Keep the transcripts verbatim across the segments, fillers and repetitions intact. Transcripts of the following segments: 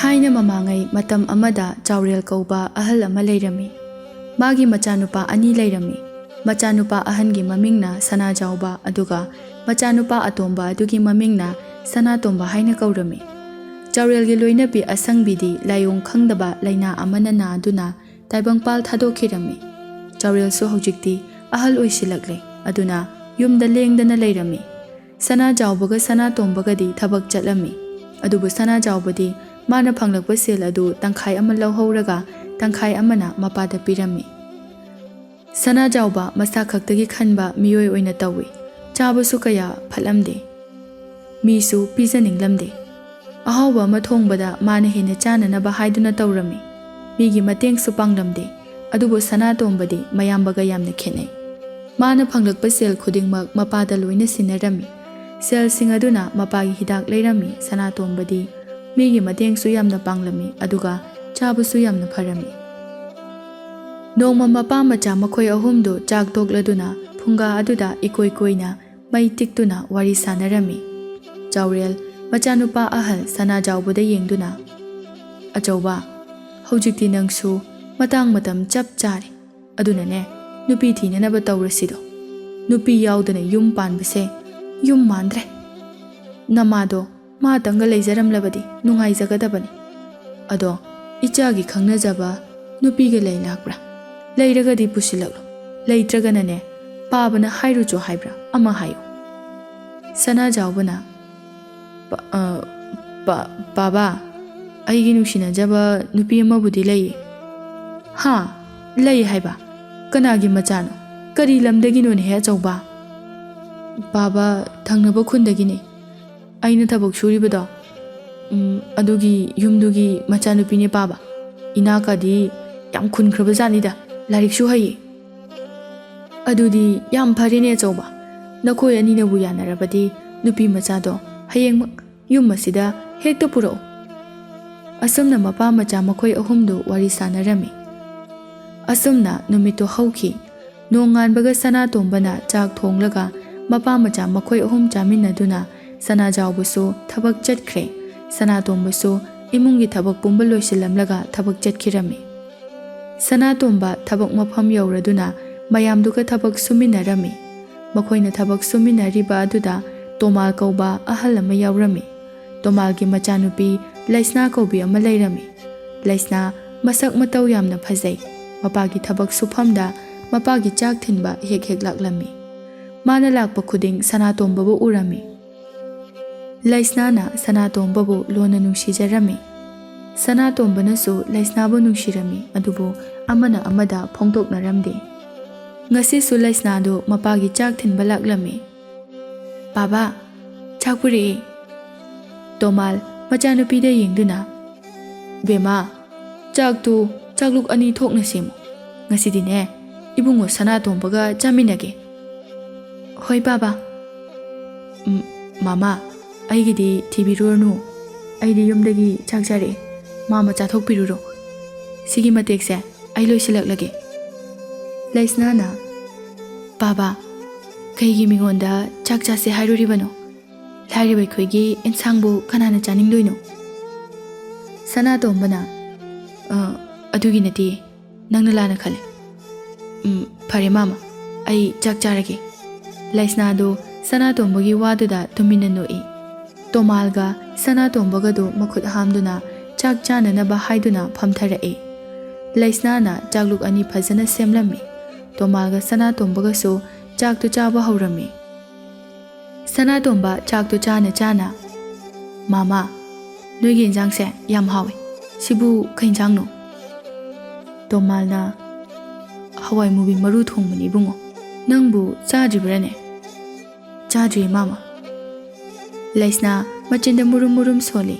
ꯊꯥꯏꯅ ꯃꯃꯥꯡꯉꯩ ꯃꯇꯝ ꯑꯃꯗ ꯆꯥꯎꯔꯦꯜ ꯀꯧꯕ ꯑꯍꯜ ꯑꯃ ꯂꯩꯔꯝꯃꯤ꯫ ꯃꯥꯒꯤ ꯃꯆꯥꯅꯨꯄꯥ ꯑꯅꯤ ꯂꯩꯔꯝꯃꯤ꯫ ꯃꯆꯥꯅꯨꯄꯥ ꯑꯍꯟꯒꯤ ꯃꯃꯤꯡꯅ ꯁꯅꯥꯖꯥꯎꯕ, ꯑꯗꯨꯒ ꯃꯆꯥꯅꯨꯄꯥ ꯑꯇꯣꯝꯕ ꯑꯗꯨꯒꯤ ꯃꯃꯤꯡꯅ ꯁꯅꯥꯇꯣꯝꯕ ꯍꯥꯏꯅ ꯀꯧꯔꯝꯃꯤ꯫ ꯆꯥꯎꯔꯦꯜꯒꯤ ꯂꯣꯏꯅꯕꯤ ꯑꯁꯪꯕꯤꯗꯤ ꯂꯥꯏꯑꯣꯡ ꯈꯪꯗꯕ ꯂꯥꯏꯅꯥ ꯑꯃꯅ ꯅꯥꯗꯨꯅ ꯇꯥꯏꯕꯪꯄꯥꯜ ꯊꯥꯗꯣꯛꯈꯤꯔꯝꯃꯤ꯫ ꯆꯥꯎꯔꯦꯜꯁꯨ ꯍꯧꯖꯤꯛꯇꯤ ꯑꯍꯜ ꯑꯣꯏꯁꯤꯜꯂꯛꯂꯦ, ꯑꯗꯨꯅ ꯌꯨꯝꯗ ꯂꯦꯡꯗꯅ ꯂꯩꯔꯝꯃꯤ꯫ ꯁꯅꯥꯖꯥꯎꯕꯒ ꯁꯅꯥꯇꯣꯝꯕꯒꯗꯤ ꯊꯕꯛ ꯆꯠꯂꯝꯃꯤ꯫ ꯑꯗꯨꯕꯨ ꯁꯅꯥꯖꯥꯎꯕꯗꯤ ꯃꯥꯅ ꯐꯪꯂꯛꯄ ꯁꯦꯜ ꯑꯗꯨ ꯇꯪꯈꯥꯏ ꯑꯃ ꯂꯧꯍꯧꯔꯒ ꯇꯪꯈꯥꯏ ꯑꯃꯅ ꯃꯄꯥꯗ ꯄꯤꯔꯝꯃꯤ꯫ ꯁꯅꯥꯖꯥꯎꯕ ꯃꯁꯥ ꯈꯛꯇꯒꯤ ꯈꯟꯕ ꯃꯤꯑꯣꯏ ꯑꯣꯏꯅ ꯇꯧꯏ꯫ ꯆꯥꯕꯁꯨ ꯀꯌꯥ ꯐꯠꯂꯝꯗꯦ꯫ ꯃꯤꯁꯨ ꯄꯤꯖꯅꯤꯡꯂꯝꯗꯦ꯫ ꯑꯍꯥꯎꯕ ꯑꯃ ꯊꯣꯡꯕꯗ ꯃꯥꯅ ꯍꯦꯟꯅ ꯆꯥꯅꯅꯕ ꯍꯥꯏꯗꯨꯅ ꯇꯧꯔꯝꯃꯤ꯫ ꯃꯤꯒꯤ ꯃꯇꯦꯡꯁꯨ ꯄꯥꯡꯂꯝꯗꯦ꯫ ꯑꯗꯨꯕꯨ ꯁꯅꯥꯇꯣꯝꯕꯗꯤ ꯃꯌꯥꯝꯕꯒ ꯌꯥꯝꯅ ꯈꯦꯠꯅꯩ꯫ ꯃꯥꯅ ꯐꯪꯂꯛꯄ ꯁꯦꯜ ꯈꯨꯗꯤꯡꯃꯛ ꯃꯄꯥꯗ ꯂꯣꯏꯅ ꯁꯤꯟꯅꯔꯝꯃꯤ꯫ ꯁꯦꯜꯁꯤꯡ ꯑꯗꯨꯅ ꯃꯄꯥꯒꯤ ꯍꯤꯗꯥꯛ ꯂꯩꯔꯝꯃꯤ꯫ ꯁꯅꯥꯇꯣꯝꯕꯗꯤ ꯃꯤꯒꯤ ꯃꯇꯦꯡꯁꯨ ꯌꯥꯝꯅ ꯄꯥꯡꯂꯝꯃꯤ, ꯑꯗꯨꯒ ꯆꯥꯕꯁꯨ ꯌꯥꯝꯅ ꯐꯔꯝꯃꯤ꯫ ꯅꯣꯡꯃ ꯃꯄꯥ ꯃꯆꯥ ꯃꯈꯣꯏ ꯑꯍꯨꯝꯗꯨ ꯆꯥꯛ ꯇꯣꯛꯂꯗꯨꯅ ꯐꯨꯡꯒꯥ ꯑꯗꯨꯗ ꯏꯀꯣꯏ ꯀꯣꯏꯅ ꯃꯩ ꯇꯤꯛꯇꯨꯅ ꯋꯥꯔꯤ ꯁꯥꯟꯅꯔꯝꯃꯤ꯫ ꯆꯥꯎꯔꯦꯜ ꯃꯆꯥꯅꯨꯄꯥ ꯑꯍꯜ ꯁꯅꯥꯖꯥꯎꯕꯗ ꯌꯦꯡꯗꯨꯅ, "ꯑꯆꯧꯕ, ꯍꯧꯖꯤꯛꯇꯤ ꯅꯪꯁꯨ ꯃꯇꯥꯡ ꯃꯇꯝ ꯆꯞ ꯆꯥꯔꯦ꯫ ꯑꯗꯨꯅꯅꯦ, ꯅꯨꯄꯤ ꯊꯤꯅꯅꯕ ꯇꯧꯔꯁꯤꯗꯣ꯫ ꯅꯨꯄꯤ ꯌꯥꯎꯗꯅ ꯌꯨꯝ ꯄꯥꯟꯕꯁꯦ ꯌꯨꯝ ꯃꯥꯟꯗ꯭ꯔꯦ꯫ ꯅꯃꯥꯗꯣ ꯃꯥꯇꯪꯒ ꯂꯩꯖꯔꯝꯂꯕꯗꯤ ꯅꯨꯡꯉꯥꯏꯖꯒꯗꯕꯅꯤ꯫ ꯑꯗꯣ ꯏꯆꯥꯒꯤ ꯈꯪꯅꯖꯕ ꯅꯨꯄꯤꯒ ꯂꯩ ꯂꯥꯛꯄ꯭ꯔꯥ? ꯂꯩꯔꯒꯗꯤ ꯄꯨꯁꯤꯜꯂꯛꯂꯣ꯫ ꯂꯩꯇ꯭ꯔꯒꯅꯅꯦ, ꯄꯥꯕꯅ ꯍꯥꯏꯔꯨꯆꯣ ꯍꯥꯏꯕ꯭ꯔꯥ ꯑꯃ ꯍꯥꯏꯌꯨ꯫" ꯁꯅꯥꯖꯥꯎꯕꯅ, "ꯄꯥ-, ꯑ, ꯄꯥ-, ꯄꯥꯕ, ꯑꯩꯒꯤ ꯅꯨꯡꯁꯤꯅꯖꯕ ꯅꯨꯄꯤ ꯑꯃꯕꯨꯗꯤ ꯂꯩꯌꯦ꯫" "ꯍꯥ? ꯂꯩ ꯍꯥꯏꯕ? ꯀꯅꯥꯒꯤ ꯃꯆꯥꯅꯣ? ꯀꯔꯤ ꯂꯝꯗꯒꯤꯅꯣꯅꯦꯍꯦ ꯑꯆꯧꯕ?" "ꯄꯥꯕ, ꯊꯪꯅꯕ ꯈꯨꯟꯗꯒꯤꯅꯦ꯫ ꯑꯩꯅ ꯊꯕꯛ ꯁꯨꯔꯤꯕꯗꯣ, ꯎꯝ, ꯑꯗꯨꯒꯤ ꯌꯨꯝꯗꯨꯒꯤ ꯃꯆꯥꯅꯨꯄꯤꯅꯦ ꯄꯥꯕ꯫ ꯏꯅꯥꯛꯀꯗꯤ ꯌꯥꯝ ꯈꯨꯟꯈ꯭ꯔꯕ ꯖꯥꯠꯅꯤꯗ, ꯂꯥꯏꯔꯤꯛꯁꯨ ꯍꯩꯌꯦ꯫" "ꯑꯗꯨꯗꯤ ꯌꯥꯝ ꯐꯔꯦꯅꯦ ꯑꯆꯧꯕ꯫ ꯅꯈꯣꯏ ꯑꯅꯤꯅꯕꯨ ꯌꯥꯅꯔꯕꯗꯤ ꯅꯨꯄꯤ ꯃꯆꯥꯗꯣ ꯍꯌꯦꯡꯃꯛ ꯌꯨꯝ ꯑꯁꯤꯗ ꯍꯦꯛꯇ ꯄꯨꯔꯛꯎ꯫" ꯑꯁꯨꯝꯅ ꯃꯄꯥ ꯃꯆꯥ ꯃꯈꯣꯏ ꯑꯍꯨꯝꯗꯨ ꯋꯥꯔꯤ ꯁꯥꯟꯅꯔꯝꯃꯤ꯫ ꯑꯁꯨꯝꯅ ꯅꯨꯃꯤꯠꯇꯨ ꯍꯧꯈꯤ꯫ ꯅꯣꯡꯉꯥꯟꯕꯒ ꯁꯅꯥꯇꯣꯝꯕꯅ ꯆꯥꯛ ꯊꯣꯡꯂꯒ ꯃꯄꯥ ꯃꯆꯥ ꯃꯈꯣꯏ ꯑꯍꯨꯝ ꯆꯥꯃꯤꯟꯅꯗꯨꯅ ꯁꯅꯥꯖꯥꯎꯕꯁꯨ ꯊꯕꯛ ꯆꯠꯈ꯭ꯔꯦ꯫ ꯁꯅꯥꯇꯣꯝꯕꯁꯨ ꯏꯃꯨꯡꯒꯤ ꯊꯕꯛ ꯄꯨꯝꯕ ꯂꯣꯏꯁꯤꯜꯂꯝꯂꯒ ꯊꯕꯛ ꯆꯠꯈꯤꯔꯝꯃꯤ꯫ ꯁꯅꯥꯇꯣꯝꯕ ꯊꯕꯛ ꯃꯐꯝ ꯌꯧꯔꯗꯨꯅ ꯃꯌꯥꯝꯗꯨꯒ ꯊꯕꯛ ꯁꯨꯃꯤꯟꯅꯔꯝꯃꯤ꯫ ꯃꯈꯣꯏꯅ ꯊꯕꯛ ꯁꯨꯃꯤꯟꯅꯔꯤꯕ ꯑꯗꯨꯗ ꯇꯣꯃꯥꯜ ꯀꯧꯕ ꯑꯍꯜ ꯑꯃ ꯌꯥꯎꯔꯝꯃꯤ꯫ ꯇꯣꯃꯥꯜꯒꯤ ꯃꯆꯥꯅꯨꯄꯤ ꯂꯩꯁꯅꯥ ꯀꯧꯕꯤ ꯑꯃ ꯂꯩꯔꯝꯃꯤ꯫ ꯂꯩꯁꯅꯥ ꯃꯁꯛ ꯃꯇꯧ ꯌꯥꯝꯅ ꯐꯖꯩ꯫ ꯃꯄꯥꯒꯤ ꯊꯕꯛ ꯁꯨꯐꯝꯗ ꯃꯄꯥꯒꯤ ꯆꯥꯛ ꯊꯤꯟꯕ ꯍꯦꯛ ꯍꯦꯛ ꯂꯥꯛꯂꯝꯃꯤ꯫ ꯃꯥꯅ ꯂꯥꯛꯄ ꯈꯨꯗꯤꯡ ꯁꯅꯥꯇꯣꯝꯕꯕꯨ ꯎꯔꯝꯃꯤ꯫ ꯂꯩꯁꯅꯥꯅ ꯁꯅꯥꯇꯣꯝꯕꯕꯨ ꯂꯣꯟꯅ ꯅꯨꯡꯁꯤꯖꯔꯝꯃꯤ꯫ ꯁꯅꯥꯇꯣꯝꯕꯅꯁꯨ ꯂꯩꯁꯅꯥꯕꯨ ꯅꯨꯡꯁꯤꯔꯝꯃꯤ, ꯑꯗꯨꯕꯨ ꯑꯃꯅ ꯑꯃꯗ ꯐꯣꯡꯗꯣꯛꯅꯔꯝꯗꯦ꯫ ꯉꯁꯤꯁꯨ ꯂꯩꯁꯅꯥꯗꯨ ꯃꯄꯥꯒꯤ ꯆꯥꯛ ꯊꯤꯟꯕ ꯂꯥꯛꯂꯝꯃꯤ꯫ "ꯕꯥꯕꯥ, ꯆꯥꯛ ꯄꯨꯔꯛꯑꯦ꯫" ꯇꯣꯃꯥꯜ ꯃꯆꯥꯅꯨꯄꯤꯗ ꯌꯦꯡꯗꯨꯅ, "ꯕꯦꯝꯃ, ꯆꯥꯛꯇꯨ ꯆꯥꯛꯂꯨꯛ ꯑꯅꯤ ꯊꯣꯛꯅ ꯁꯦꯝꯃꯨ꯫ ꯉꯁꯤꯗꯤꯅꯦ, ꯏꯕꯨꯡꯉꯣ ꯁꯅꯥꯇꯣꯝꯕꯒ ꯆꯥꯃꯤꯟꯅꯒꯦ꯫" "ꯍꯣꯏ, ꯕꯥꯕꯥ꯫" "ꯎꯝ, ꯃꯃꯥ, ꯑꯩꯒꯤꯗꯤ ꯊꯤꯕꯤꯔꯨꯔꯅꯨ꯫ ꯑꯩꯗꯤ ꯌꯨꯝꯗꯒꯤ ꯆꯥꯛ ꯆꯥꯔꯛꯑꯦ꯫ ꯃꯥꯃ ꯆꯥꯊꯣꯛꯄꯤꯔꯨꯔꯣ꯫ ꯁꯤꯒꯤ ꯃꯇꯦꯛꯁꯦ ꯑꯩ ꯂꯣꯏꯁꯤꯜꯂꯛꯂꯒꯦ꯫" ꯂꯩꯁꯅꯥꯅ, "ꯕꯥꯕꯥ, ꯀꯩꯒꯤ ꯃꯤꯉꯣꯟꯗ ꯆꯥꯛ ꯆꯥꯁꯦ ꯍꯥꯏꯔꯨꯔꯤꯕꯅꯣ? ꯂꯥꯏꯔꯕ ꯑꯩꯈꯣꯏꯒꯤ ꯑꯦꯟꯁꯥꯡꯕꯨ ꯀꯅꯥꯅ ꯆꯥꯅꯤꯡꯗꯣꯏꯅꯣ?" ꯁꯅꯥꯇꯣꯝꯕꯅ, "ꯑ, ꯑꯗꯨꯒꯤ ꯅꯠꯇꯦ, ꯅꯪꯅ ꯂꯥꯟꯅ ꯈꯜꯂꯦ꯫ ꯎꯝ, ꯐꯔꯦ ꯃꯥꯃ, ꯑꯩ ꯆꯥꯛ ꯆꯥꯔꯒꯦ꯫" ꯂꯩꯁꯅꯥꯗꯨ ꯁꯅꯥꯇꯣꯝꯕꯒꯤ ꯋꯥꯗꯨꯗ ꯇꯨꯃꯤꯟꯅ ꯅꯣꯛꯏ꯫ ꯇꯣꯃꯥꯜꯒ ꯁꯅꯥꯇꯣꯝꯕꯒꯗꯨ ꯃꯈꯨꯠ ꯍꯥꯝꯗꯨꯅ ꯆꯥꯛ ꯆꯥꯅꯅꯕ ꯍꯥꯏꯗꯨꯅ ꯐꯝꯊꯔꯛꯏ꯫ ꯂꯩꯁꯅꯥꯅ ꯆꯥꯛꯂꯨꯛ ꯑꯅꯤ ꯐꯖꯅ ꯁꯦꯝꯂꯝꯃꯤ꯫ ꯇꯣꯃꯥꯜꯒ ꯁꯅꯥꯇꯣꯝꯕꯒꯁꯨ ꯆꯥꯛꯇꯨ ꯆꯥꯕ ꯍꯧꯔꯝꯃꯤ꯫ ꯁꯅꯥꯇꯣꯝꯕ ꯆꯥꯛꯇꯨ ꯆꯥꯅ ꯆꯥꯅ, "ꯃꯥꯃꯥ, ꯅꯣꯏꯒꯤ ꯏꯟꯖꯥꯡꯁꯦ ꯌꯥꯝ ꯍꯥꯎꯋꯦ꯫ ꯁꯤꯕꯨ ꯀꯩ ꯏꯟꯖꯥꯡꯅꯣ?" ꯇꯣꯃꯥꯜꯅ, "ꯍꯋꯥꯏ ꯃꯨꯕꯤ ꯃꯔꯨ ꯊꯣꯡꯕꯅꯤ ꯏꯕꯨꯡꯉꯣ꯫ ꯅꯪꯕꯨ ꯆꯥꯗ꯭ꯔꯤꯕ꯭ꯔꯥꯅꯦ?" "ꯆꯥꯗ꯭ꯔꯤ ꯃꯥꯃ꯫" ꯂꯩꯁꯅꯥ ꯃꯆꯤꯟꯗ ꯃꯨꯔꯨꯝ ꯃꯨꯔꯨꯝ ꯁꯣꯜꯂꯤ꯫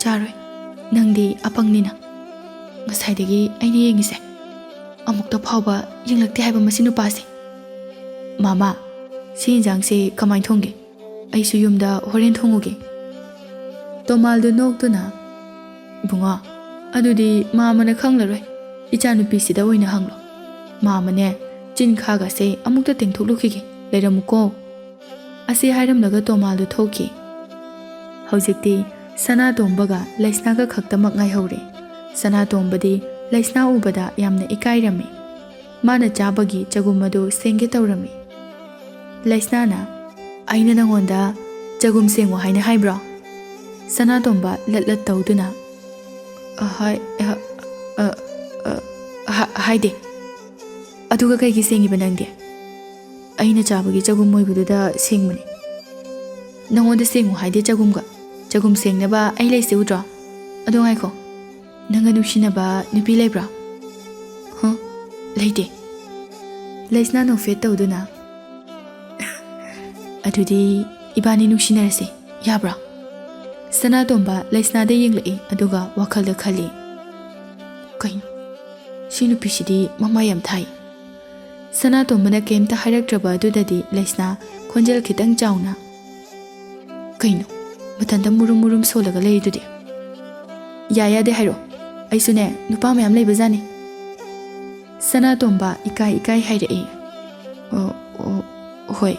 "ꯆꯥꯔꯣꯏ, ꯅꯪꯗꯤ ꯑꯄꯪꯅꯤꯅ꯫ ꯉꯁꯥꯏꯗꯒꯤ ꯑꯩꯅ ꯌꯦꯡꯉꯤꯁꯦ, ꯑꯃꯨꯛꯇ ꯐꯥꯎꯕ ꯌꯦꯡꯂꯛꯇꯦ ꯍꯥꯏꯕ ꯃꯁꯤ ꯅꯨꯄꯥꯁꯦ꯫ ꯃꯥꯃ, ꯁꯤ ꯏꯟꯖꯥꯡꯁꯦ ꯀꯃꯥꯏꯅ ꯊꯣꯡꯒꯦ? ꯑꯩꯁꯨ ꯌꯨꯝꯗ ꯍꯣꯔꯦꯟ ꯊꯣꯡꯉꯨꯒꯦ꯫" ꯇꯣꯃꯥꯜꯗꯨ ꯅꯣꯛꯇꯨꯅ, "ꯏꯕꯨꯡꯉꯣ, ꯑꯗꯨꯗꯤ ꯃꯥꯃꯅ ꯈꯪꯂꯔꯣꯏ꯫ ꯏꯆꯥꯅꯨꯄꯤꯁꯤꯗ ꯑꯣꯏꯅ ꯍꯪꯂꯣ꯫ ꯃꯥꯃꯅꯦ, ꯆꯤꯟꯈꯥꯒꯁꯦ ꯑꯃꯨꯛꯇ ꯇꯦꯡꯊꯣꯛꯂꯨꯈꯤꯒꯦ꯫ ꯂꯩꯔꯝꯃꯨꯀꯣ꯫" ꯑꯁꯤ ꯍꯥꯏꯔꯝꯂꯒ ꯇꯣꯃꯥꯜꯗꯨ ꯊꯣꯛꯈꯤ꯫ ꯍꯧꯖꯤꯛꯇꯤ ꯁꯅꯥꯇꯣꯝꯕꯒ ꯂꯩꯁꯅꯥꯒ ꯈꯛꯇꯃꯛ ꯉꯥꯏꯍꯧꯔꯦ꯫ ꯁꯅꯥꯇꯣꯝꯕꯗꯤ ꯂꯩꯁꯅꯥ ꯎꯕꯗ ꯌꯥꯝꯅ ꯏꯀꯥꯏꯔꯝꯃꯤ꯫ ꯃꯥꯅ ꯆꯥꯕꯒꯤ ꯆꯒꯨꯝ ꯑꯗꯨ ꯁꯦꯡꯒꯦ ꯇꯧꯔꯝꯃꯤ꯫ ꯂꯩꯁꯅꯥꯅ, "ꯑꯩꯅ ꯅꯪꯉꯣꯟꯗ ꯆꯒꯨꯝ ꯁꯦꯡꯉꯨ ꯍꯥꯏꯅ ꯍꯥꯏꯕ꯭ꯔꯣ?" ꯁꯅꯥꯇꯣꯝꯕ ꯂꯠ ꯂꯠ ꯇꯧꯗꯨꯅ, "ꯑ, ꯍꯥꯏ-, ꯑ, ꯑ, ꯑ, ꯍꯥ-, ꯍꯥꯏꯗꯦ꯫ ꯑꯗꯨꯒ ꯀꯩꯒꯤ ꯁꯦꯡꯉꯤꯕ ꯅꯪꯗꯤ?" "ꯑꯩꯅ ꯆꯥꯕꯒꯤ ꯆꯒꯨꯝ ꯑꯣꯏꯕꯗꯨꯗ ꯁꯦꯡꯕꯅꯤ꯫ ꯅꯪꯉꯣꯟꯗ ꯁꯦꯡꯉꯨ ꯍꯥꯏꯗꯦ ꯆꯒꯨꯝꯒ꯫ ꯆꯒꯨꯝ ꯁꯦꯡꯅꯕ ꯑꯩ ꯂꯩꯁꯦ ꯎꯗ꯭ꯔꯣ? ꯑꯗꯣ ꯉꯥꯏꯈꯣ, ꯅꯪꯒ ꯅꯨꯡꯁꯤꯅꯕ ꯅꯨꯄꯤ ꯂꯩꯕ꯭ꯔꯣ?" "ꯍ? ꯂꯩꯇꯦ꯫" ꯂꯩꯁꯅꯥ ꯅꯣꯛꯐꯦꯠ ꯇꯧꯗꯨꯅ, "ꯑꯗꯨꯗꯤ ꯏꯕꯥꯅꯤ ꯅꯨꯡꯁꯤꯅꯔꯁꯦ, ꯌꯥꯕ꯭ꯔꯣ?" ꯁꯅꯥꯇꯣꯝꯕ ꯂꯩꯁꯅꯥꯗ ꯌꯦꯡꯂꯛꯏ, ꯑꯗꯨꯒ ꯋꯥꯈꯜꯗ ꯈꯜꯂꯤ, "ꯀꯩꯅꯣ, ꯁꯤ ꯅꯨꯄꯤꯁꯤꯗꯤ ꯃꯃꯥꯏ ꯌꯥꯝ ꯊꯥꯏ꯫" ꯁꯅꯥꯇꯣꯝꯕꯅ ꯀꯩꯝꯇ ꯍꯥꯏꯔꯛꯇ꯭ꯔꯕ ꯑꯗꯨꯗꯗꯤ ꯂꯩꯁꯅꯥ ꯈꯣꯟꯖꯦꯜ ꯈꯤꯇꯪ ꯆꯥꯎꯅ, "ꯀꯩꯅꯣ, ꯃꯊꯟꯇ ꯃꯨꯔꯨꯝ ꯃꯨꯔꯨꯝ ꯁꯣꯜꯂꯒ ꯂꯩꯔꯤꯗꯨꯗꯤ?" "ꯌꯥ ꯌꯥꯗꯦ ꯍꯥꯏꯔꯛꯑꯣ, ꯑꯩꯁꯨꯅꯦ ꯅꯨꯄꯥ ꯃꯌꯥꯝ ꯂꯩꯕꯖꯥꯠꯅꯤ꯫" ꯁꯅꯥꯇꯣꯝꯕ ꯏꯀꯥꯏ ꯏꯀꯥꯏ ꯍꯥꯏꯔꯛꯏ꯫ "ꯑꯣ, ꯑꯣ, ꯍꯣꯏ,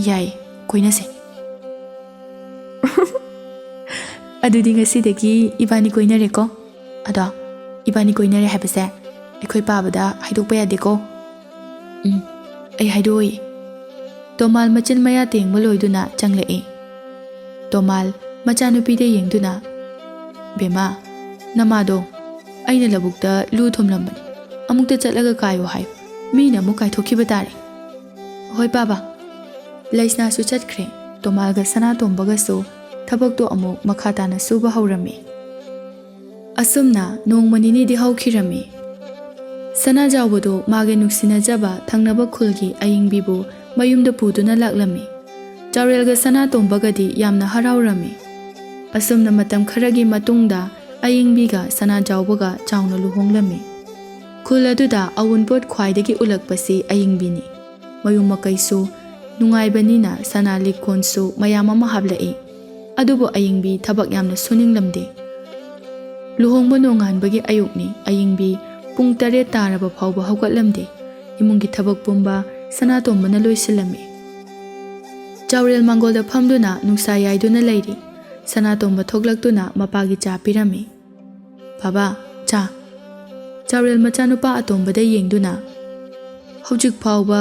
ꯌꯥꯏ, ꯀꯣꯏꯅꯁꯦ꯫" "ꯑꯗꯨꯗꯤ ꯉꯁꯤꯗꯒꯤ ꯏꯕꯥꯅꯤ ꯀꯣꯏꯅꯔꯦꯀꯣ? ꯑꯗꯣ ꯏꯕꯥꯅꯤ ꯀꯣꯏꯅꯔꯦ ꯍꯥꯏꯕꯁꯦ ꯑꯩꯈꯣꯏ ꯄꯥꯕꯗ ꯍꯥꯏꯗꯣꯛꯄ ꯌꯥꯗꯦꯀꯣ?" "ꯎꯝ, ꯑꯩ ꯍꯥꯏꯗꯣꯛꯑꯣꯏ꯫" ꯇꯣꯃꯥꯜ ꯃꯆꯤꯟ ꯃꯌꯥ ꯇꯦꯡꯕ ꯂꯣꯏꯗꯨꯅ ꯆꯪꯂꯛꯏ꯫ ꯇꯣꯃꯥꯜ ꯃꯆꯥꯅꯨꯄꯤꯗ ꯌꯦꯡꯗꯨꯅ, "ꯕꯦꯝꯃ, ꯅꯃꯥꯗꯣ ꯑꯩꯅ ꯂꯧꯕꯨꯛꯇ ꯂꯨ ꯊꯨꯝꯂꯝꯕꯅꯤ, ꯑꯃꯨꯛꯇ ꯆꯠꯂꯒ ꯀꯥꯏꯌꯣ ꯍꯥꯏꯌꯨ, ꯃꯤꯅ ꯑꯃꯨꯛ ꯀꯥꯏꯊꯣꯛꯈꯤꯕ ꯇꯥꯔꯦ꯫" "ꯍꯣꯏ ꯄꯥꯕ꯫" ꯂꯩꯁꯅꯥꯁꯨ ꯆꯠꯈ꯭ꯔꯦ꯫ ꯇꯣꯃꯥꯜꯒ ꯁꯅꯥꯇꯣꯝꯕꯒꯁꯨ ꯊꯕꯛꯇꯣ ꯑꯃꯨꯛ ꯃꯈꯥ ꯇꯥꯅ ꯁꯨꯕ ꯍꯧꯔꯝꯃꯤ꯫ ꯑꯁꯨꯝꯅ ꯅꯣꯡꯃ ꯅꯤꯅꯤꯗꯤ ꯍꯧꯈꯤꯔꯝꯃꯤ꯫ ꯁꯅꯥꯖꯥꯎꯕꯗꯣ ꯃꯥꯒꯤ ꯅꯨꯡꯁꯤꯅꯖꯕ ꯊꯪꯅꯕ ꯈꯨꯜꯒꯤ ꯑꯌꯤꯡꯕꯤꯕꯨ ꯃꯌꯨꯝꯗ ꯄꯨꯗꯨꯅ ꯂꯥꯛꯂꯝꯃꯤ꯫ ꯆꯥꯎꯔꯦꯜꯒ ꯁꯅꯥꯇꯣꯝꯕꯒꯗꯤ ꯌꯥꯝꯅ ꯍꯔꯥꯎꯔꯝꯃꯤ꯫ ꯑꯁꯨꯝꯅ ꯃꯇꯝ ꯈꯔꯒꯤ ꯃꯇꯨꯡꯗ ꯑꯌꯤꯡꯕꯤꯒ ꯁꯅꯥꯖꯥꯎꯕꯒ ꯆꯥꯎꯅ ꯂꯨꯍꯣꯡꯂꯝꯃꯤ꯫ ꯈꯨꯜ ꯑꯗꯨꯗ ꯑꯋꯨꯟꯄꯣꯠ ꯈ꯭ꯋꯥꯏꯗꯒꯤ ꯎꯠꯂꯛꯄꯁꯤ ꯑꯌꯤꯡꯕꯤꯅꯤ꯫ ꯃꯌꯨꯝ ꯃꯀꯩꯁꯨ ꯅꯨꯡꯉꯥꯏꯕꯅꯤꯅ ꯁꯅꯥ ꯂꯤꯛꯀꯣꯟꯁꯨ ꯃꯌꯥꯝ ꯑꯃ ꯍꯥꯞꯂꯛꯏ꯫ ꯑꯗꯨꯕꯨ ꯑꯌꯤꯡꯕꯤ ꯊꯕꯛ ꯌꯥꯝꯅ ꯁꯨꯅꯤꯡꯂꯝꯗꯦ꯫ ꯂꯨꯍꯣꯡꯕ ꯅꯣꯡꯉꯥꯟꯕꯒꯤ ꯑꯌꯨꯛꯅꯤ꯫ ꯑꯌꯤꯡꯕꯤ ꯄꯨꯡ ꯇꯔꯦꯠ ꯇꯥꯔꯕ ꯐꯥꯎꯕ ꯍꯧꯒꯠꯂꯝꯗꯦ꯫ ꯏꯃꯨꯡꯒꯤ ꯊꯕꯛ ꯄꯨꯝꯕ ꯁꯅꯥꯇꯣꯝꯕꯅ ꯂꯣꯏꯁꯤꯜꯂꯝꯃꯤ꯫ ꯆꯥꯎꯔꯦꯜ ꯃꯥꯡꯒꯣꯜꯗ ꯐꯝꯗꯨꯅ ꯅꯨꯡꯁꯥ ꯌꯥꯏꯗꯨꯅ ꯂꯩꯔꯤ꯫ ꯁꯅꯥꯇꯣꯝꯕ ꯊꯣꯛꯂꯛꯇꯨꯅ ꯃꯄꯥꯒꯤ ꯆꯥ ꯄꯤꯔꯝꯃꯤ꯫ "ꯕꯥꯕꯥ, ꯆꯥ꯫" ꯆꯥꯎꯔꯦꯜ ꯃꯆꯥꯅꯨꯄꯥ ꯑꯇꯣꯝꯕꯗ ꯌꯦꯡꯗꯨꯅ, "ꯍꯧꯖꯤꯛ ꯐꯥꯎꯕ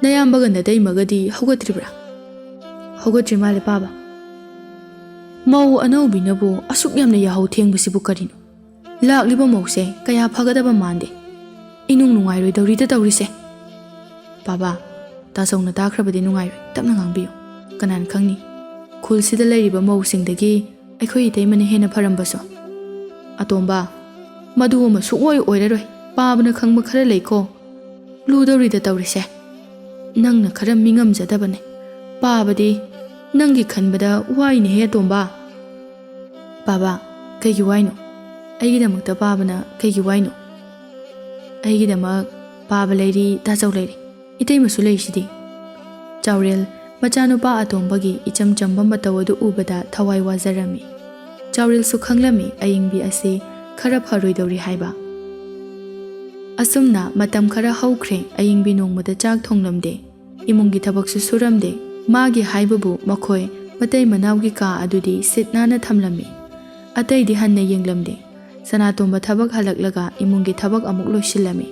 ꯅꯌꯥꯝꯕꯒ ꯅꯇꯩꯃꯒꯗꯤ ꯍꯧꯒꯠꯇ꯭ꯔꯤꯕ꯭ꯔꯥ?" "ꯍꯧꯒꯠꯇ꯭ꯔꯤ ꯃꯥꯜꯂꯦ, ꯄꯥꯕ꯫" "ꯃꯧ ꯑꯅꯧꯕꯤꯅꯕꯨ ꯑꯁꯨꯛ ꯌꯥꯝꯅ ꯌꯥꯍꯧ ꯊꯦꯡꯕꯁꯤꯕꯨ ꯀꯔꯤꯅꯣ? ꯂꯥꯛꯂꯤꯕ ꯃꯧꯁꯦ ꯀꯌꯥ ꯐꯒꯗꯕ ꯃꯥꯟꯗꯦ꯫ ꯏꯅꯨꯡ ꯅꯨꯡꯉꯥꯏꯔꯣꯏꯗꯧꯔꯤꯗ ꯇꯧꯔꯤꯁꯦ꯫" "ꯕꯥꯕꯥ, ꯇꯥꯆꯧꯅ ꯇꯥꯈ꯭ꯔꯕꯗꯤ ꯅꯨꯡꯉꯥꯏꯔꯣꯏ, ꯇꯞꯅ ꯉꯥꯡꯕꯤꯌꯨ꯫ ꯀꯅꯥꯅ ꯈꯪꯅꯤ, ꯈꯨꯜꯁꯤꯗ ꯂꯩꯔꯤꯕ ꯃꯧꯁꯤꯡꯗꯒꯤ ꯑꯩꯈꯣꯏ ꯏꯇꯩꯃꯅ ꯍꯦꯟꯅ ꯐꯔꯝꯕꯁꯨ꯫" "ꯑꯇꯣꯝꯕ, ꯃꯗꯨ ꯑꯃ ꯁꯨꯛꯑꯣꯏ ꯑꯣꯏꯔꯔꯣꯏ꯫ ꯄꯥꯕꯅ ꯈꯪꯕ ꯈꯔ ꯂꯩꯀꯣ꯫ ꯂꯨꯗꯧꯔꯤꯗ ꯇꯧꯔꯤꯁꯦ꯫ ꯅꯪꯅ ꯈꯔ ꯃꯤꯉꯝꯖꯗꯕꯅꯦ꯫ ꯄꯥꯕꯗꯤ ꯅꯪꯒꯤ ꯈꯟꯕꯗ ꯋꯥꯏꯅꯦꯍꯦ, ꯑꯇꯣꯝꯕ꯫" "ꯄꯥꯕ, ꯀꯩꯒꯤ ꯋꯥꯏꯅꯣ? ꯑꯩꯒꯤꯗꯃꯛꯇ ꯄꯥꯕꯅ ꯀꯩꯒꯤ ꯋꯥꯏꯅꯣ?" "ꯑꯩꯒꯤꯗꯃꯛ ꯄꯥꯕ ꯂꯩꯔꯤ, ꯇꯥꯆꯧ ꯂꯩꯔꯤ, ꯏꯇꯩꯃꯁꯨ ꯂꯩꯁꯤꯗꯤ꯫" ꯆꯥꯎꯔꯦꯜ ꯃꯆꯥꯅꯨꯄꯥ ꯑꯇꯣꯝꯕꯒꯤ ꯏꯆꯝ ꯆꯝꯕ ꯃꯇꯧ ꯑꯗꯨ ꯎꯕꯗ ꯊꯋꯥꯏ ꯋꯥꯖꯔꯝꯃꯤ꯫ ꯆꯥꯎꯔꯦꯜꯁꯨ ꯈꯪꯂꯝꯃꯤ ꯑꯌꯤꯡꯕꯤ ꯑꯁꯤ ꯈꯔ ꯐꯔꯣꯏꯗꯧꯔꯤ ꯍꯥꯏꯕ꯫ ꯑꯁꯨꯝꯅ ꯃꯇꯝ ꯈꯔ ꯍꯧꯈ꯭ꯔꯦ꯫ ꯑꯌꯤꯡꯕꯤ ꯅꯣꯡꯃꯗ ꯆꯥꯛ ꯊꯣꯡꯂꯝꯗꯦ꯫ ꯏꯃꯨꯡꯒꯤ ꯊꯕꯛꯁꯨ ꯁꯨꯔꯝꯗꯦ꯫ ꯃꯥꯒꯤ ꯍꯥꯏꯕꯕꯨ ꯃꯈꯣꯏ ꯃꯇꯩ ꯃꯅꯥꯎꯒꯤ ꯀꯥ ꯑꯗꯨꯗꯤ ꯁꯤꯠ ꯅꯥꯟꯅ ꯊꯝꯂꯝꯃꯤ꯫ ꯑꯇꯩꯗꯤ ꯍꯟꯅ ꯌꯦꯡꯂꯝꯗꯦ꯫ ꯁꯅꯥꯇꯣꯝꯕ ꯊꯕꯛ ꯍꯜꯂꯛꯂꯒ ꯏꯃꯨꯡꯒꯤ ꯊꯕꯛ ꯑꯃꯨꯛ ꯂꯣꯏꯁꯤꯜꯂꯝꯃꯤ꯫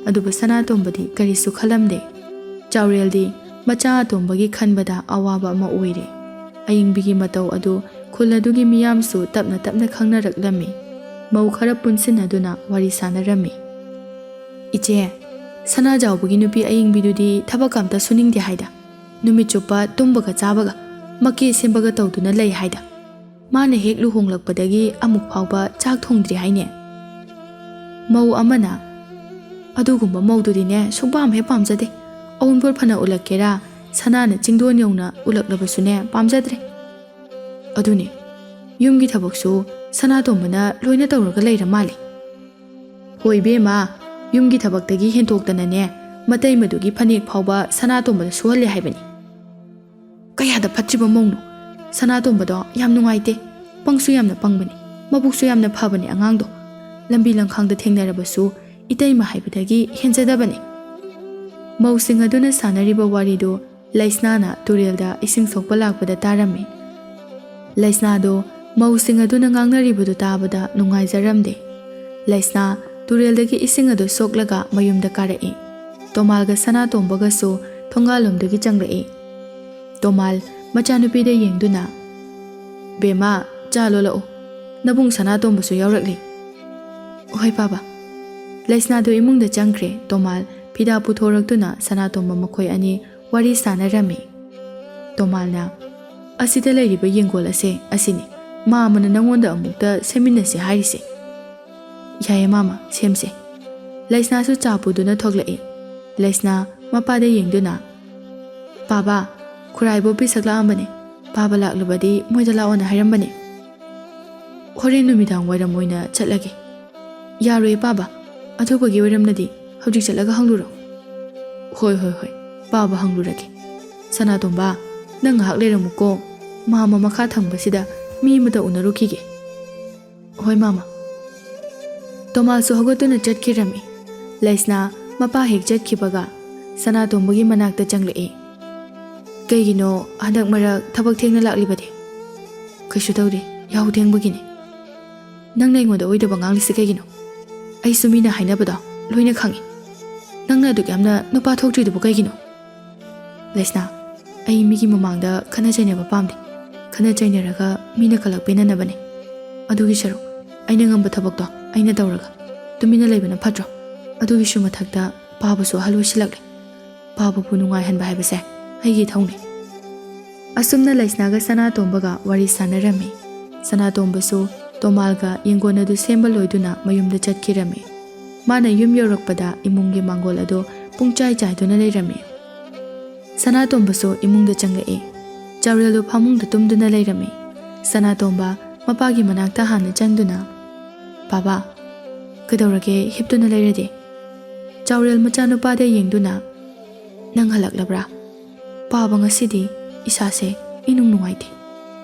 ꯑꯗꯨꯕꯨ ꯁꯅꯥꯇꯣꯝꯕꯗꯤ ꯀꯔꯤꯁꯨ ꯈꯜꯂꯝꯗꯦ꯫ ꯆꯥꯎꯔꯦꯜꯗꯤ ꯃꯆꯥ ꯑꯇꯣꯝꯕꯒꯤ ꯈꯟꯕꯗ ꯑꯋꯥꯕ ꯑꯃ ꯑꯣꯏꯔꯦ꯫ ꯑꯌꯤꯡꯕꯤꯒꯤ ꯃꯇꯧ ꯑꯗꯨ ꯈꯨꯜ ꯑꯗꯨꯒꯤ ꯃꯤꯌꯥꯝꯁꯨ ꯇꯞꯅ ꯇꯞꯅ ꯈꯪꯅꯔꯛꯂꯝꯃꯤ꯫ ꯃꯧ ꯈꯔ ꯄꯨꯟꯁꯤꯟꯅꯗꯨꯅ ꯋꯥꯔꯤ ꯁꯥꯟꯅꯔꯝꯃꯤ꯫ "ꯏꯆꯦ, ꯁꯅꯥꯖꯥꯎꯕꯒꯤ ꯅꯨꯄꯤ ꯑꯌꯤꯡꯕꯤꯗꯨꯗꯤ ꯊꯕꯛ ꯑꯝꯇ ꯁꯨꯅꯤꯡꯗꯦ ꯍꯥꯏꯗ꯫ ꯅꯨꯃꯤꯠ ꯆꯨꯞꯄ ꯇꯨꯝꯕꯒ ꯆꯥꯕꯒ, ꯃꯀꯦ ꯁꯦꯝꯕꯒ ꯇꯧꯗꯨꯅ ꯂꯩ ꯍꯥꯏꯗ꯫ ꯃꯥꯅ ꯍꯦꯛ ꯂꯨꯍꯣꯡꯂꯛꯄꯗꯒꯤ ꯑꯃꯨꯛ ꯐꯥꯎꯕ ꯆꯥꯛ ꯊꯣꯡꯗ꯭ꯔꯤ ꯍꯥꯏꯅꯦ꯫" ꯃꯧ ꯑꯃꯅ, "ꯑꯗꯨꯒꯨꯝꯕ ꯃꯧꯗꯨꯗꯤꯅꯦ ꯁꯨꯡꯄꯥꯝ ꯍꯦꯛ ꯄꯥꯝꯖꯗꯦ꯫ ꯑꯎꯟꯄꯣꯠ ꯐꯅ ꯎꯠꯂꯛꯀꯦꯔꯥ, ꯁꯅꯥꯅ ꯆꯤꯡꯗꯣꯟ ꯌꯧꯅ ꯎꯠꯂꯛꯂꯕꯁꯨꯅꯦ ꯄꯥꯝꯖꯗ꯭ꯔꯦ꯫" "ꯑꯗꯨꯅꯦ, ꯌꯨꯝꯒꯤ ꯊꯕꯛꯁꯨ ꯁꯅꯥꯇꯣꯝꯕꯅ ꯂꯣꯏꯅ ꯇꯧꯔꯒ ꯂꯩꯔ ꯃꯥꯜꯂꯦ꯫" "ꯍꯣꯏ ꯏꯕꯦꯝꯃ, ꯌꯨꯝꯒꯤ ꯊꯕꯛꯇꯒꯤ ꯍꯦꯟꯇꯣꯛꯇꯅꯅꯦ, ꯃꯇꯩꯃꯗꯨꯒꯤ ꯐꯅꯦꯛ ꯐꯥꯎꯕ ꯁꯅꯥꯇꯣꯝꯕꯗ ꯁꯨꯍꯜꯂꯦ ꯍꯥꯏꯕꯅꯤ꯫ ꯀꯌꯥꯗ ꯐꯠꯇ꯭ꯔꯤꯕ ꯃꯧꯅꯣ! ꯁꯅꯥꯇꯣꯝꯕꯗꯣ ꯌꯥꯝ ꯅꯨꯡꯉꯥꯏꯇꯦ꯫ ꯄꯪꯁꯨ ꯌꯥꯝꯅ ꯄꯪꯕꯅꯤ, ꯃꯕꯨꯛꯁꯨ ꯌꯥꯝꯅ ꯐꯕꯅꯤ ꯑꯉꯥꯡꯗꯣ꯫ ꯂꯝꯕꯤ ꯂꯝꯈꯥꯡꯗ ꯊꯦꯡꯅꯔꯕꯁꯨ ꯏꯇꯩꯃ ꯍꯥꯏꯕꯗꯒꯤ ꯍꯦꯟꯖꯗꯕꯅꯤ꯫" ꯃꯧꯁꯤꯡ ꯑꯗꯨꯅ ꯁꯥꯟꯅꯔꯤꯕ ꯋꯥꯔꯤꯗꯨ ꯂꯩꯁꯅꯥꯅ ꯇꯨꯔꯦꯜꯗ ꯏꯁꯤꯡ ꯁꯣꯛꯄ ꯂꯥꯛꯄꯗ ꯇꯥꯔꯝꯃꯤ꯫ ꯂꯩꯁꯅꯥꯗꯨ ꯃꯧꯁꯤꯡ ꯑꯗꯨꯅ ꯉꯥꯡꯅꯔꯤꯕꯗꯨ ꯇꯥꯕꯗ ꯅꯨꯡꯉꯥꯏꯖꯔꯝꯗꯦ꯫ ꯂꯩꯁꯅꯥ ꯇꯨꯔꯦꯜꯗꯒꯤ ꯏꯁꯤꯡ ꯑꯗꯨ ꯁꯣꯛꯂꯒ ꯃꯌꯨꯝꯗ ꯀꯥꯔꯛꯏ꯫ ꯇꯣꯃꯥꯜꯒ ꯁꯅꯥꯇꯣꯝꯕꯒꯁꯨ ꯊꯣꯡꯒꯥꯜꯂꯣꯝꯗꯒꯤ ꯆꯪꯂꯛꯏ꯫ ꯇꯣꯃꯥꯜ ꯃꯆꯥꯅꯨꯄꯤꯗ ꯌꯦꯡꯗꯨꯅ, "ꯕꯦꯝꯃ, ꯆꯥ ꯂꯣꯜꯂꯛꯎ꯫ ꯅꯕꯨꯡ ꯁꯅꯥꯇꯣꯝꯕꯁꯨ ꯌꯥꯎꯔꯛꯂꯤ꯫" "ꯍꯣꯏ, ꯄꯥꯕ꯫" ꯂꯩꯁꯅꯥꯗꯨ ꯏꯃꯨꯡꯗ ꯆꯪꯈ꯭ꯔꯦ꯫ ꯇꯣꯃꯥꯜ ꯐꯤꯗꯥ ꯄꯨꯊꯣꯔꯛꯇꯨꯅ ꯁꯅꯥꯇꯣꯝꯕ ꯃꯈꯣꯏ ꯑꯅꯤ ꯋꯥꯔꯤ ꯁꯥꯟꯅꯔꯝꯃꯤ꯫ ꯇꯣꯃꯥꯜꯅ, "ꯑꯁꯤꯗ ꯂꯩꯔꯤꯕ ꯌꯦꯡꯒꯣꯜ ꯑꯁꯦ ꯑꯁꯤꯅꯤ꯫ ꯃꯥꯃꯅ ꯅꯪꯉꯣꯟꯗ ꯑꯃꯨꯛꯇ ꯁꯦꯝꯃꯤꯟꯅꯁꯦ ꯍꯥꯏꯔꯤꯁꯦ꯫" "ꯌꯥꯏꯌꯦ ꯃꯥꯃ, ꯁꯦꯝꯁꯦ꯫" ꯂꯩꯁꯅꯥꯁꯨ ꯆꯥ ꯄꯨꯗꯨꯅ ꯊꯣꯛꯂꯛꯏ꯫ ꯂꯩꯁꯅꯥ ꯃꯄꯥꯗ ꯌꯦꯡꯗꯨꯅ, "ꯄꯥꯕ, ꯈꯨꯔꯥꯏꯕꯣꯞꯄꯤ ꯁꯛꯂꯛꯑꯝꯕꯅꯦ꯫ ꯄꯥꯕ ꯂꯥꯛꯂꯕꯗꯤ ꯃꯣꯏꯗ ꯂꯥꯛꯑꯣꯅ ꯍꯥꯏꯔꯝꯕꯅꯦ꯫ ꯍꯣꯔꯦꯟ ꯅꯨꯃꯤꯗꯥꯡ ꯋꯥꯏꯔꯝ ꯑꯣꯏꯅ ꯆꯠꯂꯒꯦ꯫" "ꯌꯥꯔꯣꯏꯌꯦ ꯄꯥꯕ, ꯑꯊꯨꯕꯒꯤ ꯑꯣꯏꯔꯝꯅꯗꯤ ꯍꯧꯖꯤꯛ ꯆꯠꯂꯒ ꯍꯪꯂꯨꯔꯣ꯫" "ꯍꯣꯏ, ꯍꯣꯏ, ꯍꯣꯏ, ꯄꯥꯕ ꯍꯪꯂꯨꯔꯒꯦ꯫ ꯁꯅꯥꯇꯣꯝꯕ, ꯅꯪ ꯉꯥꯏꯍꯥꯛ ꯂꯩꯔꯝꯃꯨꯀꯣ꯫ ꯃꯥꯃ ꯃꯈꯥ ꯊꯪꯕꯁꯤꯗ ꯃꯤ ꯑꯃꯇ ꯎꯅꯔꯨꯈꯤꯒꯦ꯫" "ꯍꯣꯏ ꯃꯥꯃ꯫" ꯇꯣꯃꯥꯜꯁꯨ ꯍꯧꯒꯠꯇꯨꯅ ꯆꯠꯈꯤꯔꯝꯃꯤ꯫ ꯂꯩꯁꯅꯥ ꯃꯄꯥ ꯍꯦꯛ ꯆꯠꯈꯤꯕꯒ ꯁꯅꯥꯇꯣꯝꯕꯒꯤ ꯃꯅꯥꯛꯇ ꯆꯪꯂꯛꯏ꯫ "ꯀꯩꯒꯤꯅꯣ ꯍꯟꯗꯛ ꯃꯔꯛ ꯊꯕꯛ ꯊꯦꯡꯅ ꯂꯥꯛꯂꯤꯕꯗꯤ?" "ꯀꯩꯁꯨ ꯇꯧꯗꯦ, ꯌꯥꯍꯧ ꯊꯦꯡꯕꯒꯤꯅꯦ꯫" "ꯅꯪꯅ ꯑꯩꯉꯣꯟꯗ ꯑꯣꯏꯗꯕ ꯉꯥꯡꯂꯤꯁꯤ ꯀꯩꯒꯤꯅꯣ? ꯑꯩꯁꯨ ꯃꯤꯅ ꯍꯥꯏꯅꯕꯗꯣ ꯂꯣꯏꯅ ꯈꯪꯉꯤ꯫ ꯅꯪꯅ ꯑꯗꯨꯛ ꯌꯥꯝꯅ ꯅꯨꯄꯥ ꯊꯣꯛꯇ꯭ꯔꯤꯗꯨꯕꯨ ꯀꯩꯒꯤꯅꯣ?" "ꯂꯩꯁꯅꯥ, ꯑꯩ ꯃꯤꯒꯤ ꯃꯃꯥꯡꯗ ꯈꯠꯅ ꯆꯩꯅꯕ ꯄꯥꯝꯗꯦ꯫ ꯈꯠꯅ ꯆꯩꯅꯔꯒ ꯃꯤꯅ ꯀꯂꯛ ꯄꯦꯟꯅꯅꯕꯅꯦ꯫ ꯑꯗꯨꯒꯤ ꯁꯔꯨꯛ ꯑꯩꯅ ꯉꯝꯕ ꯊꯕꯛꯇꯣ ꯑꯩꯅ ꯇꯧꯔꯒ ꯇꯨꯃꯤꯟꯅ ꯂꯩꯕꯅ ꯐꯠꯇ꯭ꯔꯣ? ꯑꯗꯨꯒꯤꯁꯨ ꯃꯊꯛꯇ ꯄꯥꯕꯁꯨ ꯑꯍꯜ ꯑꯣꯏꯁꯤꯜꯂꯛꯂꯦ꯫ ꯄꯥꯕꯕꯨ ꯅꯨꯡꯉꯥꯏꯍꯟꯕ ꯍꯥꯏꯕꯁꯦ ꯑꯩꯒꯤ ꯏꯊꯧꯅꯦ꯫" ꯑꯁꯨꯝꯅ ꯂꯩꯁꯅꯥꯒ ꯁꯅꯥꯇꯣꯝꯕꯒ ꯋꯥꯔꯤ ꯁꯥꯟꯅꯔꯝꯃꯤ꯫ ꯁꯅꯥꯇꯣꯝꯕꯁꯨ ꯇꯣꯃꯥꯜꯒ ꯌꯦꯡꯒꯣꯟ ꯑꯗꯨ ꯁꯦꯝꯕ ꯂꯣꯏꯗꯨꯅ ꯃꯌꯨꯝꯗ ꯆꯠꯈꯤꯔꯝꯃꯤ꯫ ꯃꯥꯅ ꯌꯨꯝ ꯌꯧꯔꯛꯄꯗ ꯏꯃꯨꯡꯒꯤ ꯃꯥꯡꯒꯣꯜ ꯑꯗꯨ ꯄꯨꯡꯆꯥꯏ ꯆꯥꯏꯗꯨꯅ ꯂꯩꯔꯝꯃꯤ꯫ ꯁꯅꯥꯇꯣꯝꯕꯁꯨ ꯏꯃꯨꯡꯗ ꯆꯪꯂꯛꯏ꯫ ꯆꯥꯎꯔꯦꯜꯗꯨ ꯐꯃꯨꯡꯗ ꯇꯨꯝꯗꯨꯅ ꯂꯩꯔꯝꯃꯤ꯫ ꯁꯅꯥꯇꯣꯝꯕ ꯃꯄꯥꯒꯤ ꯃꯅꯥꯛꯇ ꯍꯥꯟꯅ ꯆꯪꯗꯨꯅ, "ꯕꯥꯕꯥ, ꯀꯩꯗꯧꯔꯒꯦ ꯍꯤꯞꯇꯨꯅ ꯂꯩꯔꯗꯤ?" ꯆꯥꯎꯔꯦꯜ ꯃꯆꯥꯅꯨꯄꯥꯗ ꯌꯦꯡꯗꯨꯅ, "ꯅꯪ ꯍꯜꯂꯛꯂꯕ꯭ꯔꯥ? ꯄꯥꯕ, ꯉꯁꯤꯗꯤ ꯏꯁꯥꯁꯦ ꯏꯅꯨꯡ ꯅꯨꯡꯉꯥꯏꯇꯦ꯫"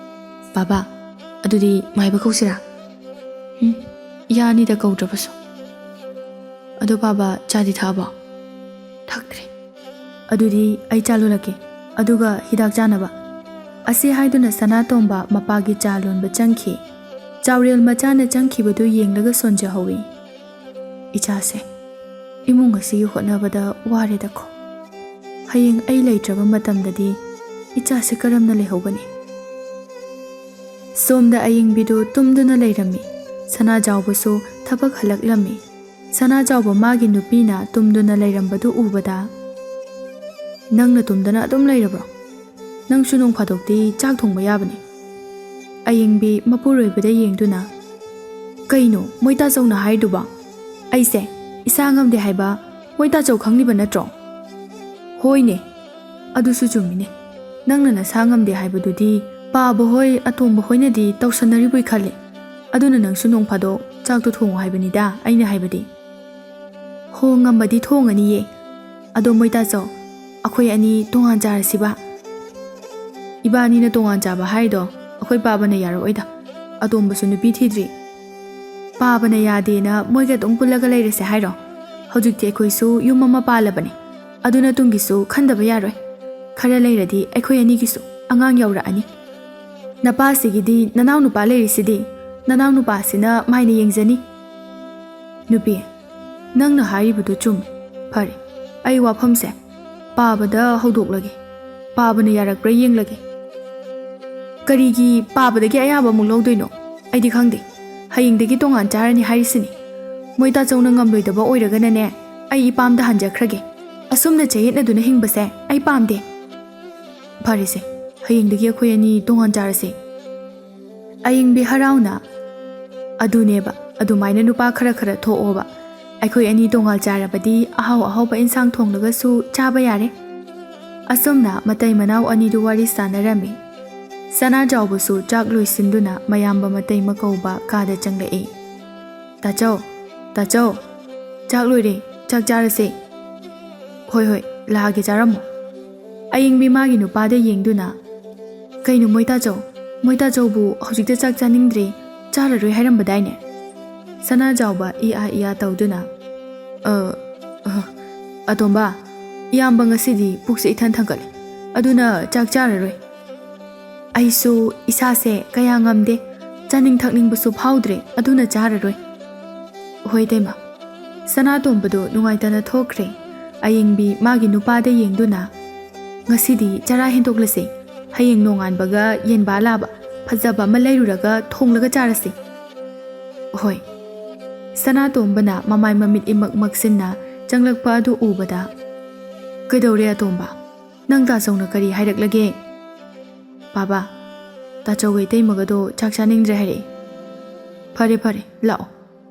"ꯕꯥꯕꯥ, ꯑꯗꯨꯗꯤ ꯃꯥꯏꯕ ꯀꯧꯁꯤꯔꯥ?" "ꯎꯝ, ꯌꯥꯅꯤꯗ ꯀꯧꯗ꯭ꯔꯕꯁꯨ꯫ ꯑꯗꯣ ꯕꯥꯕꯥ, ꯆꯥꯗꯤ ꯊꯛꯑꯕꯣ?" "ꯊꯛꯇ꯭ꯔꯤ꯫" "ꯑꯗꯨꯗꯤ ꯑꯩ ꯆꯥ ꯂꯣꯜꯂꯛꯀꯦ, ꯑꯗꯨꯒ ꯍꯤꯗꯥꯛ ꯆꯥꯅꯕ꯫" ꯑꯁꯤ ꯍꯥꯏꯗꯨꯅ ꯁꯅꯥꯇꯣꯝꯕ ꯃꯄꯥꯒꯤ ꯆꯥ ꯂꯣꯟꯕ ꯆꯪꯈꯤ꯫ ꯆꯥꯎꯔꯦꯜ ꯃꯆꯥꯅ ꯆꯪꯈꯤꯕꯗꯨ ꯌꯦꯡꯂꯒ ꯁꯣꯟꯖꯍꯧꯏ꯫ "ꯏꯆꯥꯁꯦ, ꯏꯃꯨꯡ ꯑꯁꯤꯒꯤ ꯍꯣꯠꯅꯕꯗ ꯋꯥꯔꯦꯗꯀꯣ꯫ ꯍꯌꯦꯡ ꯑꯩ ꯂꯩꯇ꯭ꯔꯕ ꯃꯇꯝꯗꯗꯤ ꯏꯆꯥꯁꯦ ꯀꯔꯝꯅ ꯂꯩꯍꯧꯒꯅꯤ?" ꯁꯣꯝꯗ ꯑꯌꯤꯡꯕꯤꯗꯨ ꯇꯨꯝꯗꯨꯅ ꯂꯩꯔꯝꯃꯤ꯫ ꯁꯅꯥꯖꯥꯎꯕꯁꯨ ꯊꯕꯛ ꯍꯜꯂꯛꯂꯝꯃꯤ꯫ ꯁꯅꯥꯖꯥꯎꯕ ꯃꯥꯒꯤ ꯅꯨꯄꯤꯅ ꯇꯨꯝꯗꯨꯅ ꯂꯩꯔꯝꯕꯗꯨ ꯎꯕꯗ, "ꯅꯪꯅ ꯇꯨꯝꯗꯅ ꯑꯗꯨꯝ ꯂꯩꯔꯕ꯭ꯔꯣ? ꯅꯪꯁꯨ ꯅꯣꯡ ꯐꯥꯗꯣꯛꯇꯤ ꯆꯥꯛ ꯊꯣꯡꯕ ꯌꯥꯕꯅꯤ꯫" ꯑꯌꯤꯡꯕꯤ ꯃꯄꯨꯔꯣꯏꯕꯗ ꯌꯦꯡꯗꯨꯅ, "ꯀꯩꯅꯣ ꯃꯣꯏꯇꯥꯆꯧꯅ ꯍꯥꯏꯗꯨꯕꯣ? ꯑꯩꯁꯦ ꯏꯁꯥ ꯉꯝꯗꯦ ꯍꯥꯏꯕ ꯃꯣꯏꯇꯥꯆꯧ ꯈꯪꯂꯤꯕ ꯅꯠꯇ꯭ꯔꯣ?" "ꯍꯣꯏꯅꯦ, ꯑꯗꯨꯁꯨ ꯆꯨꯝꯃꯤꯅꯦ꯫ ꯅꯪꯅ ꯅꯁꯥ ꯉꯝꯗꯦ ꯍꯥꯏꯕꯗꯨꯗꯤ ꯄꯥꯕ ꯍꯣꯏ, ꯑꯇꯣꯝꯕ ꯍꯣꯏꯅꯗꯤ ꯇꯧꯁꯟꯅꯔꯤꯕꯣꯏ ꯈꯜꯂꯤ꯫ ꯑꯗꯨꯅ ꯅꯪꯁꯨ ꯅꯣꯡ ꯐꯥꯗꯣꯛ ꯆꯥꯛꯇꯣ ꯊꯣꯡꯉꯣ ꯍꯥꯏꯕꯅꯤꯗ ꯑꯩꯅ ꯍꯥꯏꯕꯗꯤ꯫" "ꯍꯣ, ꯉꯝꯃꯗꯤ ꯊꯣꯡꯉꯅꯤꯌꯦ꯫ ꯑꯗꯣ ꯃꯣꯏꯇꯥꯆꯧ, ꯑꯩꯈꯣꯏ ꯑꯅꯤ ꯇꯣꯉꯥꯟ ꯆꯥꯔꯁꯤꯕ?" "ꯏꯕꯥꯅꯤꯅ ꯇꯣꯉꯥꯟ ꯆꯥꯕ ꯍꯥꯏꯗꯣ ꯑꯩꯈꯣꯏ ꯄꯥꯕꯅ ꯌꯥꯔꯛꯑꯣꯏꯗ꯫ ꯑꯇꯣꯝꯕꯁꯨ ꯅꯨꯄꯤ ꯊꯤꯗ꯭ꯔꯤ꯫ ꯄꯥꯕꯅ ꯌꯥꯗꯦꯅ ꯃꯣꯏꯒ ꯑꯗꯨꯝ ꯄꯨꯜꯂꯒ ꯂꯩꯔꯁꯦ ꯍꯥꯏꯔꯣ? ꯍꯧꯖꯤꯛꯇꯤ ꯑꯩꯈꯣꯏꯁꯨ ꯌꯨꯝ ꯑꯃ ꯄꯥꯜꯂꯕꯅꯦ꯫ ꯑꯗꯨꯅ ꯇꯨꯡꯒꯤꯁꯨ ꯈꯟꯗꯕ ꯌꯥꯔꯣꯏ꯫ ꯈꯔ ꯂꯩꯔꯗꯤ ꯑꯩꯈꯣꯏ ꯑꯅꯤꯒꯤꯁꯨ ꯑꯉꯥꯡ ꯌꯥꯎꯔꯛꯑꯅꯤ꯫ ꯅꯄꯥꯁꯤꯒꯤꯗꯤ ꯅꯅꯥꯎ ꯅꯨꯄꯥ ꯂꯩꯔꯤꯁꯤꯗꯤ꯫ ꯅꯅꯥꯎ ꯅꯨꯄꯥꯁꯤꯅ ꯃꯥꯏꯅ ꯌꯦꯡꯖꯅꯤ꯫" "ꯅꯨꯄꯤ, ꯅꯪꯅ ꯍꯥꯏꯔꯤꯕꯗꯨ ꯆꯨꯝꯃꯤ꯫ ꯐꯔꯦ, ꯑꯩ ꯋꯥꯐꯝꯁꯦ ꯄꯥꯕꯗ ꯍꯧꯗꯣꯛꯂꯒꯦ꯫ ꯄꯥꯕꯅ ꯌꯥꯔꯛꯄ꯭ꯔꯥ ꯌꯦꯡꯂꯒꯦ꯫" "ꯀꯔꯤꯒꯤ ꯄꯥꯕꯗꯒꯤ ꯑꯌꯥꯕ ꯑꯃꯨꯛ ꯂꯧꯗꯣꯏꯅꯣ? ꯑꯩꯗꯤ ꯈꯪꯗꯦ꯫ ꯍꯌꯦꯡꯗꯒꯤ ꯇꯣꯉꯥꯟ ꯆꯥꯔꯅꯤ ꯍꯥꯏꯔꯤꯁꯤꯅꯤ꯫ ꯃꯣꯏꯇꯥꯆꯧꯅ ꯉꯝꯂꯣꯏꯗꯕ ꯑꯣꯏꯔꯒꯅꯅꯦ, ꯑꯩ ꯏꯄꯥꯝꯗ ꯍꯟꯖꯈ꯭ꯔꯒꯦ꯫ ꯑꯁꯨꯝꯅ ꯆꯌꯦꯠꯅꯗꯨꯅ ꯍꯤꯡꯕꯁꯦ ꯑꯩ ꯄꯥꯝꯗꯦ꯫" "ꯐꯔꯦꯁꯦ, ꯍꯌꯦꯡꯗꯒꯤ ꯑꯩꯈꯣꯏ ꯑꯅꯤ ꯇꯣꯉꯥꯟ ꯆꯥꯔꯁꯦ꯫" ꯑꯌꯤꯡꯕꯤ ꯍꯔꯥꯎꯅ, "ꯑꯗꯨꯅꯦꯕ, ꯑꯗꯨꯃꯥꯏꯅ ꯅꯨꯄꯥ ꯈꯔ ꯈꯔ ꯊꯣꯛꯑꯣꯕ꯫ ꯑꯩꯈꯣꯏ ꯑꯅꯤ ꯇꯣꯉꯥꯟ ꯆꯥꯔꯕꯗꯤ ꯑꯍꯥꯎ ꯑꯍꯥꯎꯕ ꯏꯟꯁꯥꯡ ꯊꯣꯡꯂꯒꯁꯨ ꯆꯥꯕ ꯌꯥꯔꯦ꯫" ꯑꯁꯨꯝꯅ ꯃꯇꯩ ꯃꯅꯥꯎ ꯑꯅꯤꯗꯨ ꯋꯥꯔꯤ ꯁꯥꯟꯅꯔꯝꯃꯤ꯫ ꯁꯅꯥꯖꯥꯎꯕꯁꯨ ꯆꯥꯛ ꯂꯣꯏꯁꯤꯟꯗꯨꯅ ꯃꯌꯥꯝꯕ ꯃꯇꯩ ꯃꯀꯧꯕ ꯀꯥꯗ ꯆꯪꯂꯛꯏ꯫ "ꯇꯥꯆꯧ, ꯇꯥꯆꯧ, ꯆꯥꯛ ꯂꯣꯏꯔꯦ, ꯆꯥꯛ ꯆꯥꯔꯁꯦ꯫" "ꯍꯣꯏ, ꯍꯣꯏ, ꯂꯥꯛꯑꯒꯦ, ꯆꯥꯔꯝꯃꯣ꯫" ꯑꯌꯤꯡꯕꯤ ꯃꯥꯒꯤ ꯅꯨꯄꯥꯗ ꯌꯦꯡꯗꯨꯅ, "ꯀꯩꯅꯣ ꯃꯣꯏꯇꯥꯆꯧ? ꯃꯣꯏꯇꯥꯆꯧꯕꯨ ꯍꯧꯖꯤꯛꯇ ꯆꯥꯛ ꯆꯥꯅꯤꯡꯗ꯭ꯔꯦ, ꯆꯥꯔꯔꯣꯏ ꯍꯥꯏꯔꯝꯕꯗꯥꯏꯅꯦ?" ꯁꯅꯥꯖꯥꯎꯕ ꯏꯌꯥ ꯏꯌꯥ ꯇꯧꯗꯨꯅ, "ꯑ, ꯑ, ꯑꯇꯣꯝꯕ, ꯏꯌꯥꯝꯕ ꯉꯁꯤꯗꯤ ꯄꯨꯛꯁꯦ ꯏꯊꯟ ꯊꯟꯒꯠꯂꯦ, ꯑꯗꯨꯅ ꯆꯥꯛ ꯆꯥꯔꯔꯣꯏ꯫" ꯑꯩꯁꯨ ꯏꯁꯥꯁꯦ ꯀꯌꯥ ꯉꯝꯗꯦ, ꯆꯥꯅꯤꯡ ꯊꯛꯅꯤꯡꯕꯁꯨ ꯐꯥꯎꯗ꯭ꯔꯦ, ꯑꯗꯨꯅ ꯆꯥꯔꯔꯣꯏ꯫ ꯍꯣꯏ ꯏꯇꯩꯃ꯫ ꯁꯅꯥꯇꯣꯝꯕꯗꯨ ꯅꯨꯡꯉꯥꯏꯇꯅ ꯊꯣꯛꯈ꯭ꯔꯦ꯫ ꯑꯌꯤꯡꯕꯤ ꯃꯥꯒꯤ ꯅꯨꯄꯥꯗ ꯌꯦꯡꯗꯨꯅ, "ꯉꯁꯤꯗꯤ ꯆꯔꯥ ꯍꯦꯟꯗꯣꯛꯂꯁꯦ, ꯍꯌꯦꯡ ꯅꯣꯡꯉꯥꯟꯕꯒ ꯌꯦꯟꯕꯥ ꯂꯥꯕ ꯐꯖꯕ ꯑꯃ ꯂꯩꯔꯨꯔꯒ ꯊꯣꯡꯂꯒ ꯆꯥꯔꯁꯤ꯫" "ꯍꯣꯏ꯫" ꯁꯅꯥꯇꯣꯝꯕꯅ ꯃꯃꯥꯏ ꯃꯃꯤꯠ ꯏꯃꯛ ꯃꯛꯁꯤꯟꯅ ꯆꯪꯂꯛꯄ ꯑꯗꯨ ꯎꯕꯗ, "ꯀꯩꯗꯧꯔꯦ ꯑꯇꯣꯝꯕ? ꯅꯪ ꯇꯥꯆꯧꯅ ꯀꯔꯤ ꯍꯥꯏꯔꯛꯂꯒꯦ?" "ꯕꯥꯕꯥ, ꯇꯥꯆꯧꯒ ꯏꯇꯩꯃꯒꯗꯣ ꯆꯥꯛ ꯆꯥꯅꯤꯡꯗ꯭ꯔꯦ ꯍꯥꯏꯔꯛꯑꯦ꯫" "ꯐꯔꯦ ꯐꯔꯦ, ꯂꯥꯛꯑꯣ,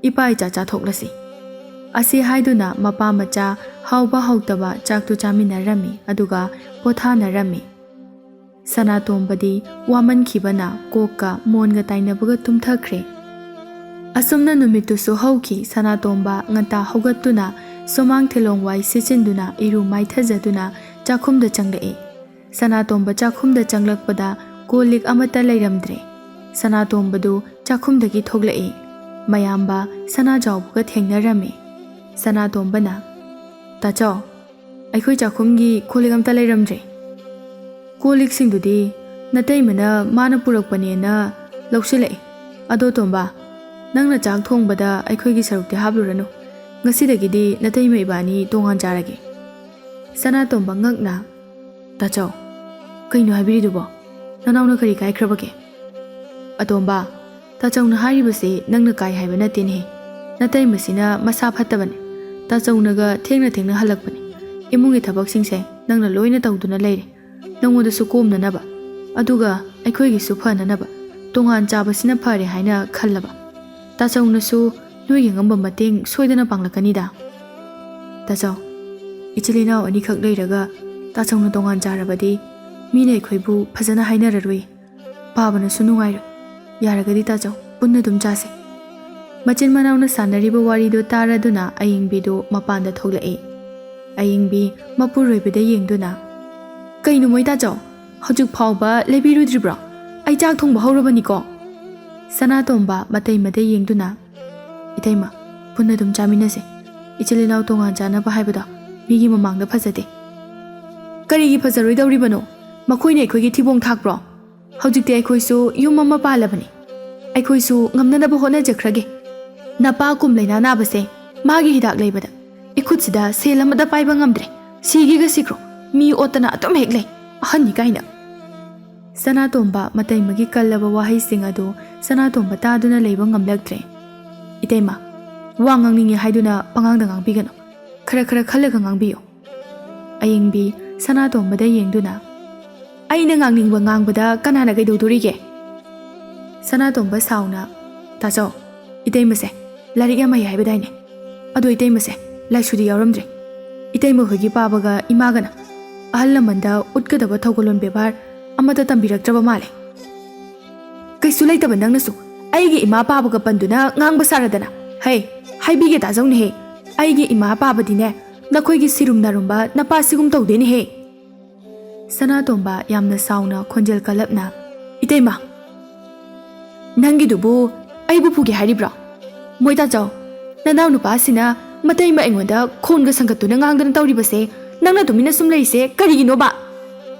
ꯏꯄꯥ ꯏꯆꯥ ꯆꯥꯊꯣꯛꯂꯁꯤ꯫" ꯑꯁꯤ ꯍꯥꯏꯗꯨꯅ ꯃꯄꯥ ꯃꯆꯥ ꯍꯥꯎꯕ ꯍꯥꯎꯇꯕ ꯆꯥꯛꯇꯨ ꯆꯥꯃꯤꯟꯅꯔꯝꯃꯤ, ꯑꯗꯨꯒ ꯄꯣꯊꯥꯅꯔꯝꯃꯤ꯫ ꯁꯅꯥꯇꯣꯝꯕꯗꯤ ꯋꯥꯃꯟꯈꯤꯕꯅ ꯀꯣꯛꯀ ꯃꯣꯟꯒ ꯇꯥꯏꯅꯕꯒ ꯇꯨꯝꯊꯈ꯭ꯔꯦ꯫ ꯑꯁꯨꯝꯅ ꯅꯨꯃꯤꯠꯇꯨꯁꯨ ꯍꯧꯈꯤ꯫ ꯁꯅꯥꯇꯣꯝꯕ ꯉꯟꯇꯥ ꯍꯧꯒꯠꯇꯨꯅ ꯁꯨꯃꯥꯡ ꯊꯤꯂꯣꯡ ꯋꯥꯏ ꯁꯤꯠꯆꯤꯟꯗꯨꯅ ꯏꯔꯨ ꯃꯥꯏꯊꯖꯗꯨꯅ ꯆꯥꯛꯈꯨꯝꯗ ꯆꯪꯂꯛꯏ꯫ ꯁꯅꯥꯇꯣꯝꯕ ꯆꯥꯛꯈꯨꯝꯗ ꯆꯪꯂꯛꯄꯗ ꯀꯣꯜ ꯂꯤꯛ ꯑꯃꯠꯇ ꯂꯩꯔꯝꯗ꯭ꯔꯦ꯫ ꯁꯅꯥꯇꯣꯝꯕꯗꯨ ꯆꯥꯛꯈꯨꯝꯗꯒꯤ ꯊꯣꯛꯂꯛꯏ꯫ ꯃꯌꯥꯝꯕ ꯁꯅꯥꯖꯥꯎꯕꯒ ꯊꯦꯡꯅꯔꯝꯃꯤ꯫ ꯁꯅꯥꯇꯣꯝꯕꯅ, "ꯇꯥꯆꯧ, ꯑꯩꯈꯣꯏ ꯆꯥꯛꯈꯨꯝꯒꯤ ꯀꯣꯜ ꯂꯤꯛ ꯑꯝꯇ ꯂꯩꯔꯝꯗ꯭ꯔꯦ꯫ ꯀꯣꯜ ꯂꯤꯛꯁꯤꯡꯗꯨꯗꯤ ꯅꯇꯩꯃꯅ ꯃꯥꯅ ꯄꯨꯔꯛꯄꯅꯦꯅ ꯂꯧꯁꯤꯜꯂꯛꯑꯦ꯫ ꯑꯗꯣ ꯇꯣꯝꯕ, ꯅꯪꯅ ꯆꯥꯛ ꯊꯣꯡꯕꯗ ꯑꯩꯈꯣꯏꯒꯤ ꯁꯔꯨꯛꯇꯤ ꯍꯥꯞꯂꯨꯔꯅꯨ꯫ ꯉꯁꯤꯗꯒꯤꯗꯤ ꯅꯇꯩꯃ ꯏꯕꯥꯅꯤ ꯇꯣꯉꯥꯟ ꯆꯥꯔꯒꯦ꯫" ꯁꯅꯥꯇꯣꯝꯕ ꯉꯛꯅ, "ꯇꯥꯆꯧ, ꯀꯩꯅꯣ ꯍꯥꯏꯕꯤꯔꯤꯗꯨꯕꯣ? ꯅꯅꯥꯎꯅ ꯀꯔꯤ ꯀꯥꯏꯈ꯭ꯔꯕꯒꯦ?" "ꯑꯇꯣꯝꯕ, ꯇꯥꯆꯧꯅ ꯍꯥꯏꯔꯤꯕꯁꯤ ꯅꯪꯅ ꯀꯥꯏ ꯍꯥꯏꯕ ꯅꯠꯇꯦꯅꯦꯍꯦ꯫ ꯅꯇꯩꯃꯁꯤꯅ ꯃꯁꯥ ꯐꯠꯇꯕꯅꯦ꯫ ꯇꯥꯆꯧꯅꯒ ꯊꯦꯡꯅ ꯊꯦꯡꯅ ꯍꯜꯂꯛꯄꯅꯦ꯫ ꯏꯃꯨꯡꯒꯤ ꯊꯕꯛꯁꯤꯡꯁꯦ ꯅꯪꯅ ꯂꯣꯏꯅ ꯇꯧꯗꯨꯅ ꯂꯩꯔꯦ꯫ ꯅꯉꯣꯟꯗꯁꯨ ꯀꯣꯝꯅꯅꯕ, ꯑꯗꯨꯒ ꯑꯩꯈꯣꯏꯒꯤꯁꯨ ꯐꯅꯅꯕ ꯇꯣꯉꯥꯟ ꯆꯥꯕꯁꯤꯅ ꯐꯔꯦ ꯍꯥꯏꯅ ꯈꯜꯂꯕ꯫ ꯇꯥꯆꯧꯅꯁꯨ ꯅꯣꯏꯒꯤ ꯑꯉꯝꯕ ꯃꯇꯦꯡ ꯁꯣꯏꯗꯅ ꯄꯥꯡꯂꯛꯀꯅꯤꯗ꯫" "ꯇꯥꯆꯧ, ꯏꯆꯤꯜ ꯏꯅꯥꯎ ꯑꯅꯤꯈꯛ ꯂꯩꯔꯒ ꯇꯥꯆꯧꯅ ꯇꯣꯉꯥꯟ ꯆꯥꯔꯕꯗꯤ ꯃꯤꯅ ꯑꯩꯈꯣꯏꯕꯨ ꯐꯖꯅ ꯍꯥꯏꯅꯔꯔꯣꯏ꯫ ꯄꯥꯕꯅꯁꯨ ꯅꯨꯡꯉꯥꯏꯔꯣꯏ꯫ ꯌꯥꯔꯒꯗꯤ ꯇꯥꯆꯧ, ꯄꯨꯟꯅ ꯑꯗꯨꯝ ꯆꯥꯁꯦ꯫" ꯃꯆꯤꯟ ꯃꯅꯥꯎꯅ ꯁꯥꯟꯅꯔꯤꯕ ꯋꯥꯔꯤꯗꯨ ꯇꯥꯔꯗꯨꯅ ꯑꯌꯤꯡꯕꯤꯗꯨ ꯃꯄꯥꯟꯗ ꯊꯣꯛꯂꯛꯏ꯫ ꯑꯌꯤꯡꯕꯤ ꯃꯄꯨꯔꯣꯏꯕꯗ ꯌꯦꯡꯗꯨꯅ, "ꯀꯩꯅꯣ ꯃꯣꯏ ꯇꯥꯆꯧ, ꯍꯧꯖꯤꯛ ꯐꯥꯎꯕ ꯂꯩꯕꯤꯔꯨꯗ꯭ꯔꯤꯕ꯭ꯔꯣ? ꯑꯩ ꯆꯥꯛ ꯊꯣꯡꯕ ꯍꯧꯔꯕꯅꯤꯀꯣ꯫" ꯁꯅꯥꯇꯣꯝꯕ ꯃꯇꯩꯃꯗ ꯌꯦꯡꯗꯨꯅ, "ꯏꯇꯩꯃ, ꯄꯨꯟꯅ ꯑꯗꯨꯝ ꯆꯥꯃꯤꯟꯅꯁꯦ꯫ ꯏꯆꯤꯜ ꯏꯅꯥꯎ ꯇꯣꯉꯥꯟ ꯆꯥꯅꯕ ꯍꯥꯏꯕꯗꯣ ꯃꯤꯒꯤ ꯃꯃꯥꯡꯗ ꯐꯖꯗꯦ꯫" "ꯀꯔꯤꯒꯤ ꯐꯖꯔꯣꯏꯗꯧꯔꯤꯕꯅꯣ? ꯃꯈꯣꯏꯅ ꯑꯩꯈꯣꯏꯒꯤ ꯊꯤꯕꯣꯡ ꯊꯥꯛꯄ꯭ꯔꯣ?" ꯍꯧꯖꯤꯛꯇꯤ ꯑꯩꯈꯣꯏꯁꯨ ꯌꯨꯝ ꯑꯃ ꯄꯥꯜꯂꯕꯅꯤ꯫ ꯑꯩꯈꯣꯏꯁꯨ ꯉꯝꯅꯅꯕ ꯍꯣꯠꯅꯖꯈ꯭ꯔꯒꯦ꯫ ꯅꯄꯥ ꯀꯨꯝ ꯂꯩꯅꯥ ꯅꯥꯕꯁꯦ ꯃꯥꯒꯤ ꯍꯤꯗꯥꯛ ꯂꯩꯕꯗ ꯏꯈꯨꯠꯁꯤꯗ ꯁꯦꯜ ꯑꯃꯠꯇ ꯄꯥꯏꯕ ꯉꯝꯗ꯭ꯔꯦ꯫ ꯁꯤꯒꯦꯒ ꯁꯤꯈ꯭ꯔꯣ꯫ ꯃꯤ ꯑꯣꯠꯇꯅ ꯑꯗꯨꯝ ꯍꯦꯛ ꯂꯩ꯫ ꯑꯍꯟꯅꯤ ꯀꯥꯏꯅ꯫ ꯁꯅꯥꯇꯣꯝꯕ ꯃꯇꯩꯃꯒꯤ ꯀꯜꯂꯕ ꯋꯥꯍꯩꯁꯤꯡ ꯑꯗꯨ ꯁꯅꯥꯇꯣꯝꯕ ꯇꯥꯗꯨꯅ ꯂꯩꯕ ꯉꯝꯂꯛꯇ꯭ꯔꯦ꯫ "ꯏꯇꯩꯃ, ꯋꯥ ꯉꯥꯡꯅꯤꯡꯉꯤ ꯍꯥꯏꯗꯨꯅ ꯄꯉꯥꯡꯗ ꯉꯥꯡꯕꯤꯒꯅꯨ꯫ ꯈꯔ ꯈꯔ ꯈꯜꯂꯒ ꯉꯥꯡꯕꯤꯌꯨ꯫" ꯑꯌꯤꯡꯕꯤ ꯁꯅꯥꯇꯣꯝꯕꯗ ꯌꯦꯡꯗꯨꯅ, "ꯑꯩꯅ ꯉꯥꯡꯅꯤꯡꯕ ꯉꯥꯡꯕꯗ ꯀꯅꯥꯅ ꯀꯩꯗꯧꯗꯣꯔꯤꯒꯦ?" ꯁꯅꯥꯇꯣꯝꯕ ꯁꯥꯎꯅ, "ꯇꯥꯆꯧ, ꯏꯇꯩꯃꯁꯦ ꯂꯥꯏꯔꯤꯛ ꯌꯥꯝ ꯍꯩ ꯍꯥꯏꯕꯗꯥꯏꯅꯦ? ꯑꯗꯣ ꯏꯇꯩꯃꯁꯦ ꯂꯥꯏꯁꯨꯗꯤ ꯌꯥꯎꯔꯝꯗ꯭ꯔꯦ꯫ ꯏꯇꯩꯃ ꯍꯣꯏꯒꯤ ꯄꯥꯕꯒ ꯏꯃꯥꯒꯅ ꯑꯍꯜ ꯂꯃꯟꯗ ꯎꯠꯀꯗꯕ ꯊꯧꯒꯜꯂꯣꯟ ꯕꯦꯕꯥꯔ ꯑꯃꯠꯇ ꯇꯝꯕꯤꯔꯛꯇ꯭ꯔꯕ ꯃꯥꯜꯂꯦ꯫" "ꯀꯩꯁꯨ ꯂꯩꯇꯕ ꯅꯪꯅꯁꯨ ꯑꯩꯒꯤ ꯏꯃꯥ ꯄꯥꯕꯒ ꯄꯟꯗꯨꯅ ꯉꯥꯡꯕ ꯁꯥꯔꯗꯅ꯫ ꯍꯩ, ꯍꯥꯏꯕꯤꯒꯦ ꯇꯥꯖꯧꯅꯦꯍꯦ, ꯑꯩꯒꯤ ꯏꯃꯥ ꯄꯥꯕꯗꯤꯅꯦ ꯅꯈꯣꯏꯒꯤ ꯁꯤꯔꯨꯝ ꯅꯥꯔꯨꯝꯕ ꯅꯄꯥꯁꯤꯒꯨꯝ ꯇꯧꯗꯦꯅꯦꯍꯦ꯫" ꯁꯅꯥꯇꯣꯝꯕ ꯌꯥꯝꯅ ꯁꯥꯎꯅ ꯈꯣꯟꯖꯦꯜ ꯀꯜꯂꯞꯅ, "ꯏꯇꯩꯃ, ꯅꯪꯒꯤꯗꯨꯕꯨ ꯑꯩꯕꯨ ꯐꯨꯒꯦ ꯍꯥꯏꯔꯤꯕ꯭ꯔꯣ? ꯃꯣꯏ ꯇꯥꯆꯧ, ꯅꯅꯥꯎ ꯅꯨꯄꯥꯁꯤꯅ ꯃꯇꯩꯃ ꯑꯩꯉꯣꯟꯗ ꯈꯣꯟꯒ ꯁꯪꯒꯠꯇꯨꯅ ꯉꯥꯡꯗꯅ ꯇꯧꯔꯤꯕꯁꯦ, ꯅꯪꯅ ꯇꯨꯃꯤꯟꯅ ꯁꯨꯝ ꯂꯩꯔꯤꯁꯦ ꯀꯔꯤꯒꯤꯅꯣꯕ?"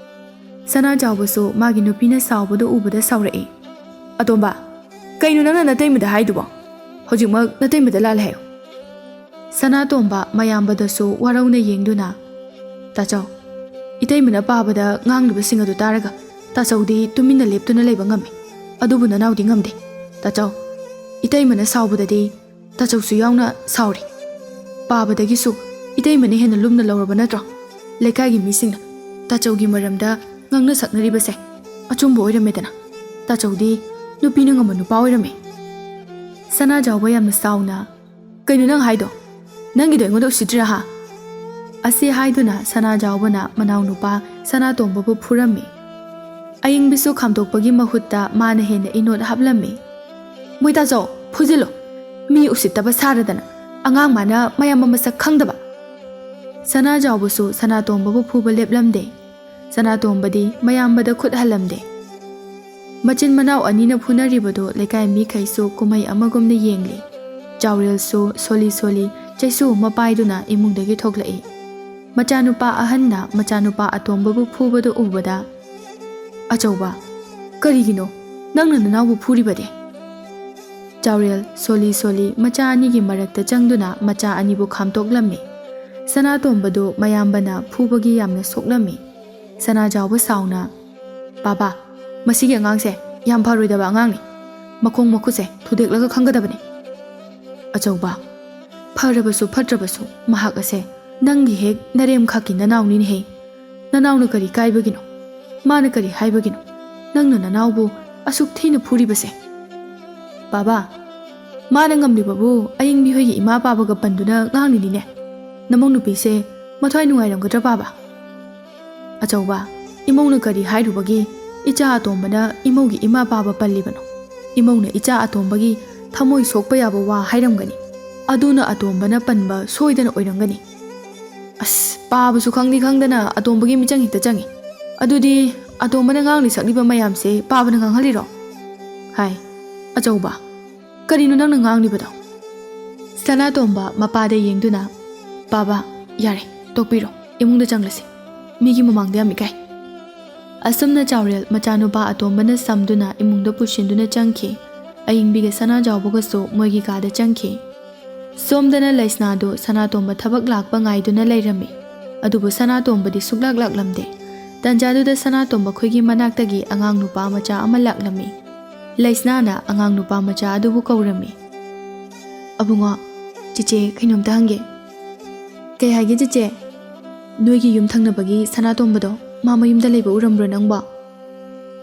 ꯁꯅꯥ ꯆꯥꯎꯕꯁꯨ ꯃꯥꯒꯤ ꯅꯨꯄꯤꯅ ꯁꯥꯎꯕꯗꯨ ꯎꯕꯗ ꯁꯥꯎꯔꯛꯏ꯫ "ꯑꯇꯣꯝꯕ, ꯀꯩꯅꯣ ꯅꯪꯅ ꯅꯇꯩꯃꯗ ꯍꯥꯏꯗꯨꯕꯣ? ꯍꯧꯖꯤꯛꯃꯛ ꯅꯇꯩꯃꯗ ꯂꯥꯜꯂꯦ ꯍꯥꯏꯌꯨ꯫" ꯁꯅꯥꯇꯣꯝꯕ ꯃꯌꯥꯝꯕꯗꯁꯨ ꯋꯥꯔꯧꯅ ꯌꯦꯡꯗꯨꯅ, "ꯇꯥꯆꯧ, ꯏꯇꯩꯃꯅ ꯄꯥꯕꯗ ꯉꯥꯡꯂꯤꯕꯁꯤꯡ ꯑꯗꯨ ꯇꯥꯔꯒ ꯇꯥꯆꯧꯗꯤ ꯇꯨꯃꯤꯟꯅ ꯂꯦꯞꯇꯨꯅ ꯂꯩꯕ ꯉꯝꯃꯤ, ꯑꯗꯨꯕꯨ ꯅꯅꯥꯎꯗꯤ ꯉꯝꯗꯦ꯫ ꯇꯥꯆꯧ, ꯏꯇꯩꯃꯅ ꯁꯥꯎꯕꯗꯗꯤ ꯇꯥꯆꯧꯁꯨ ꯌꯥꯎꯅ ꯁꯥꯎꯔꯤ꯫ ꯄꯥꯕꯗꯒꯤꯁꯨ ꯏꯇꯩꯃꯅ ꯍꯦꯟꯅ ꯂꯨꯝꯅ ꯂꯧꯔꯕ ꯅꯠꯇ꯭ꯔꯣ? ꯂꯩꯀꯥꯏꯒꯤ ꯃꯤꯁꯤꯡꯅ ꯇꯥꯆꯧꯒꯤ ꯃꯔꯝꯗ ꯉꯥꯡꯅ ꯁꯛꯅꯔꯤꯕꯁꯦ ꯑꯆꯨꯝꯕ ꯑꯣꯏꯔꯝꯃꯦꯗꯅ꯫ ꯇꯥꯆꯧꯗꯤ ꯅꯨꯄꯤꯅ ꯉꯝꯕ ꯅꯨꯄꯥ ꯑꯣꯏꯔꯝꯃꯦ꯫" ꯁꯅꯥꯖꯥꯎꯕ ꯌꯥꯝꯅ ꯁꯥꯎꯅ, "ꯀꯩꯅꯣ ꯅꯪ ꯍꯥꯏꯗꯣ? ꯅꯪꯒꯤꯗꯣ ꯑꯩꯉꯣꯟꯗ ꯎꯁꯤꯠꯇ꯭ꯔꯤꯔꯥ ꯍꯥ?" ꯑꯁꯤ ꯍꯥꯏꯗꯨꯅ ꯁꯅꯥꯖꯥꯎꯕꯅ ꯃꯅꯥꯎꯅꯨꯄꯥ ꯁꯅꯥꯇꯣꯝꯕꯕꯨ ꯐꯨꯔꯝꯃꯤ꯫ ꯑꯌꯤꯡꯕꯤꯁꯨ ꯈꯥꯝꯗꯣꯛꯄꯒꯤ ꯃꯍꯨꯠꯇ ꯃꯥꯅ ꯍꯦꯟꯅ ꯏꯅꯣꯠ ꯍꯥꯞꯂꯝꯃꯤ꯫ "ꯃꯣꯏ ꯇꯥꯆꯧ, ꯐꯨꯖꯤꯜꯂꯣ꯫ ꯃꯤ ꯎꯁꯤꯠꯇꯕ ꯁꯥꯔꯗꯅ, ꯑꯉꯥꯡ ꯃꯥꯅ ꯃꯌꯥꯝꯕ ꯃꯁꯛ ꯈꯪꯗꯕ꯫" ꯁꯅꯥꯖꯥꯎꯕꯁꯨ ꯁꯅꯥꯇꯣꯝꯕꯕꯨ ꯐꯨꯕ ꯂꯦꯞꯂꯝꯗꯦ꯫ ꯁꯅꯥꯇꯣꯝꯕꯗꯤ ꯃꯌꯥꯝꯕꯗ ꯈꯨꯠ ꯍꯜꯂꯝꯗꯦ꯫ ꯃꯆꯤꯟ ꯃꯅꯥꯎ ꯑꯅꯤꯅ ꯐꯨꯅꯔꯤꯕꯗꯨ ꯂꯩꯀꯥꯏ ꯃꯤꯈꯩꯁꯨ ꯀꯨꯝꯍꯩ ꯑꯃꯒꯨꯝꯅ ꯌꯦꯡꯂꯤ꯫ ꯆꯥꯎꯔꯦꯜꯁꯨ ꯁꯣꯂꯤ ꯁꯣꯂꯤ ꯆꯩꯁꯨ ꯑꯃ ꯄꯥꯏꯗꯨꯅ ꯏꯃꯨꯡꯗꯒꯤ ꯊꯣꯛꯂꯛꯏ꯫ ꯃꯆꯥꯅꯨꯄꯥ ꯑꯍꯟꯅ ꯃꯆꯥꯅꯨꯄꯥ ꯑꯇꯣꯝꯕꯕꯨ ꯐꯨꯕꯗꯨ ꯎꯕꯗ, "ꯑꯆꯧꯕ, "ꯀꯔꯤꯒꯤꯅꯣ ꯅꯪꯅ ꯅꯅꯥꯎꯕꯨ ꯐꯨꯔꯤꯕꯗꯤ?" ꯆꯥꯎꯔꯦꯜ ꯁꯣꯂꯤ ꯁꯣꯂꯤ ꯃꯆꯥ ꯑꯅꯤꯒꯤ ꯃꯔꯛꯇ ꯆꯪꯗꯨꯅ ꯃꯆꯥ ꯑꯅꯤꯕꯨ ꯈꯥꯝꯇꯣꯛꯂꯝꯃꯤ꯫ ꯁꯅꯥꯇꯣꯝꯕꯗꯨ ꯃꯌꯥꯝꯕꯅ ꯐꯨꯕꯒꯤ ꯌꯥꯝꯅ ꯁꯣꯛꯂꯝꯃꯤ꯫ ꯁꯅꯥꯖꯥꯎꯕ ꯁꯥꯎꯅ, "ꯕꯥꯕꯥ, ꯃꯁꯤꯒꯤ ꯑꯉꯥꯡꯁꯦ ꯌꯥꯝ ꯐꯔꯣꯏꯗꯕ ꯑꯉꯥꯡꯅꯤ꯫ ꯃꯈꯣꯡ ꯃꯈꯨꯠꯁꯦ ꯊꯨꯗꯦꯛꯂꯒ ꯈꯪꯒꯗꯕꯅꯤ꯫" ꯑꯆꯧꯕ, "ꯐꯔꯕꯁꯨ ꯐꯠꯇ꯭ꯔꯕꯁꯨ ꯃꯍꯥꯛ ꯑꯁꯦ ꯅꯪꯒꯤ ꯍꯦꯛ ꯅꯔꯦꯝꯈꯥꯛꯀꯤ ꯅꯅꯥꯎꯅꯤꯅꯦꯍꯦ꯫ ꯅꯅꯥꯎꯅ ꯀꯔꯤ ꯀꯥꯏꯕꯒꯤꯅꯣ? ꯃꯥꯅ ꯀꯔꯤ ꯍꯥꯏꯕꯒꯤꯅꯣ? ꯅꯪꯅ ꯅꯅꯥꯎꯕꯨ ꯑꯁꯨꯛ ꯊꯤꯅ ꯐꯨꯔꯤꯕꯁꯦ?" "ꯕꯥꯕꯥ, ꯃꯥꯅ ꯉꯝꯂꯤꯕꯕꯨ ꯑꯌꯤꯡꯕꯤ ꯍꯣꯏꯒꯤ ꯏꯃꯥ ꯄꯥꯕꯒ ꯄꯟꯗꯨꯅ ꯉꯥꯡꯂꯤꯅꯤꯅꯦ꯫ ꯅꯃꯧ ꯅꯨꯄꯤꯁꯦ ꯃꯊ꯭ꯋꯥꯏ ꯅꯨꯡꯉꯥꯏꯔꯝꯒꯗ꯭ꯔꯥ ꯄꯥꯕ?" ꯑꯆꯧꯕ, "ꯏꯃꯧꯅ ꯀꯔꯤ ꯍꯥꯏꯔꯨꯕꯒꯤ ꯏꯆꯥ ꯑꯇꯣꯝꯕꯅ ꯏꯃꯧꯒꯤ ꯏꯃꯥ ꯄꯥꯕ ꯄꯜꯂꯤꯕꯅꯣ? ꯏꯃꯧꯅ ꯏꯆꯥ ꯑꯇꯣꯝꯕꯒꯤ ꯊꯃꯣꯏ ꯁꯣꯛꯄ ꯌꯥꯕ ꯋꯥ ꯍꯥꯏꯔꯝꯒꯅꯤ꯫ ꯑꯗꯨꯅ ꯑꯇꯣꯝꯕꯅ ꯄꯟꯕ ꯁꯣꯏꯗꯅ ꯑꯣꯏꯔꯝꯒꯅꯤ꯫ ꯑꯁ, ꯄꯥꯕꯁꯨ ꯈꯪꯗꯤ ꯈꯪꯗꯅ ꯑꯇꯣꯝꯕꯒꯤ ꯃꯤꯆꯪ ꯍꯦꯛꯇ ꯆꯪꯉꯤ꯫ ꯑꯗꯨꯗꯤ ꯑꯇꯣꯝꯕꯅ ꯉꯥꯡꯂꯤ ꯁꯛꯂꯤꯕ ꯃꯌꯥꯝꯁꯦ ꯄꯥꯕꯅ ꯉꯥꯡꯍꯜꯂꯤꯔꯣ?" ꯍꯥꯏ꯫ ꯑꯆꯧꯕ, "ꯀꯔꯤꯅꯣ ꯅꯪꯅ ꯉꯥꯡꯂꯤꯕꯗꯣ?" ꯁꯅꯥꯇꯣꯝꯕ ꯃꯄꯥꯗ ꯌꯦꯡꯗꯨꯅ, "ꯄꯥꯕ, ꯌꯥꯔꯦ, ꯇꯣꯛꯄꯤꯔꯣ, ꯏꯃꯨꯡꯗ ꯆꯪꯂꯁꯤ꯫ ꯃꯤꯒꯤ ꯃꯃꯥꯡꯗ ꯌꯥꯝ ꯏꯀꯥꯏ꯫" ꯑꯁꯨꯝꯅ ꯆꯥꯎꯔꯦꯜ ꯃꯆꯥꯅꯨꯄꯥ ꯑꯇꯣꯝꯕꯅ ꯁꯝꯗꯨꯅ ꯏꯃꯨꯡꯗ ꯄꯨꯁꯤꯟꯗꯨꯅ ꯆꯪꯈꯤ꯫ ꯑꯌꯤꯡꯕꯤꯒ ꯁꯅꯥꯖꯥꯎꯕꯒꯁꯨ ꯃꯣꯏꯒꯤ ꯀꯥꯗ ꯆꯪꯈꯤ꯫ ꯁꯣꯝꯗꯅ ꯂꯩꯁꯅꯥꯗꯨ ꯁꯅꯥꯇꯣꯝꯕ ꯊꯕꯛ ꯂꯥꯛꯄ ꯉꯥꯏꯗꯨꯅ ꯂꯩꯔꯝꯃꯤ꯫ ꯑꯗꯨꯕꯨ ꯁꯅꯥꯇꯣꯝꯕꯗꯤ ꯁꯨꯛꯂꯥꯛ ꯂꯥꯛꯂꯝꯗꯦ꯫ ꯇꯟꯖꯥꯗꯨꯗ ꯁꯅꯥꯇꯣꯝꯕ ꯈꯣꯏꯒꯤ ꯃꯅꯥꯛꯇꯒꯤ ꯑꯉꯥꯡ ꯅꯨꯄꯥ ꯃꯆꯥ ꯑꯃ ꯂꯥꯛꯂꯝꯃꯤ꯫ ꯂꯩꯁꯅꯥꯅ ꯑꯉꯥꯡ ꯅꯨꯄꯥ ꯃꯆꯥ ꯑꯗꯨꯕꯨ ꯀꯧꯔꯝꯃꯤ꯫ "ꯑꯕꯨꯡꯉꯣ, ꯆꯤꯆꯦ ꯀꯩꯅꯣꯝꯇ ꯍꯪꯒꯦ꯫" "ꯀꯩ ꯍꯥꯏꯒꯦ ꯆꯤꯆꯦ?" "ꯅꯣꯏꯒꯤ ꯌꯨꯝ ꯊꯪꯅꯕꯒꯤ ꯁꯅꯥꯇꯣꯝꯕꯗꯣ, ꯃꯥ ꯃꯌꯨꯝꯗ ꯂꯩꯕ ꯎꯔꯝꯕ꯭ꯔꯣ ꯅꯪꯕꯣ?"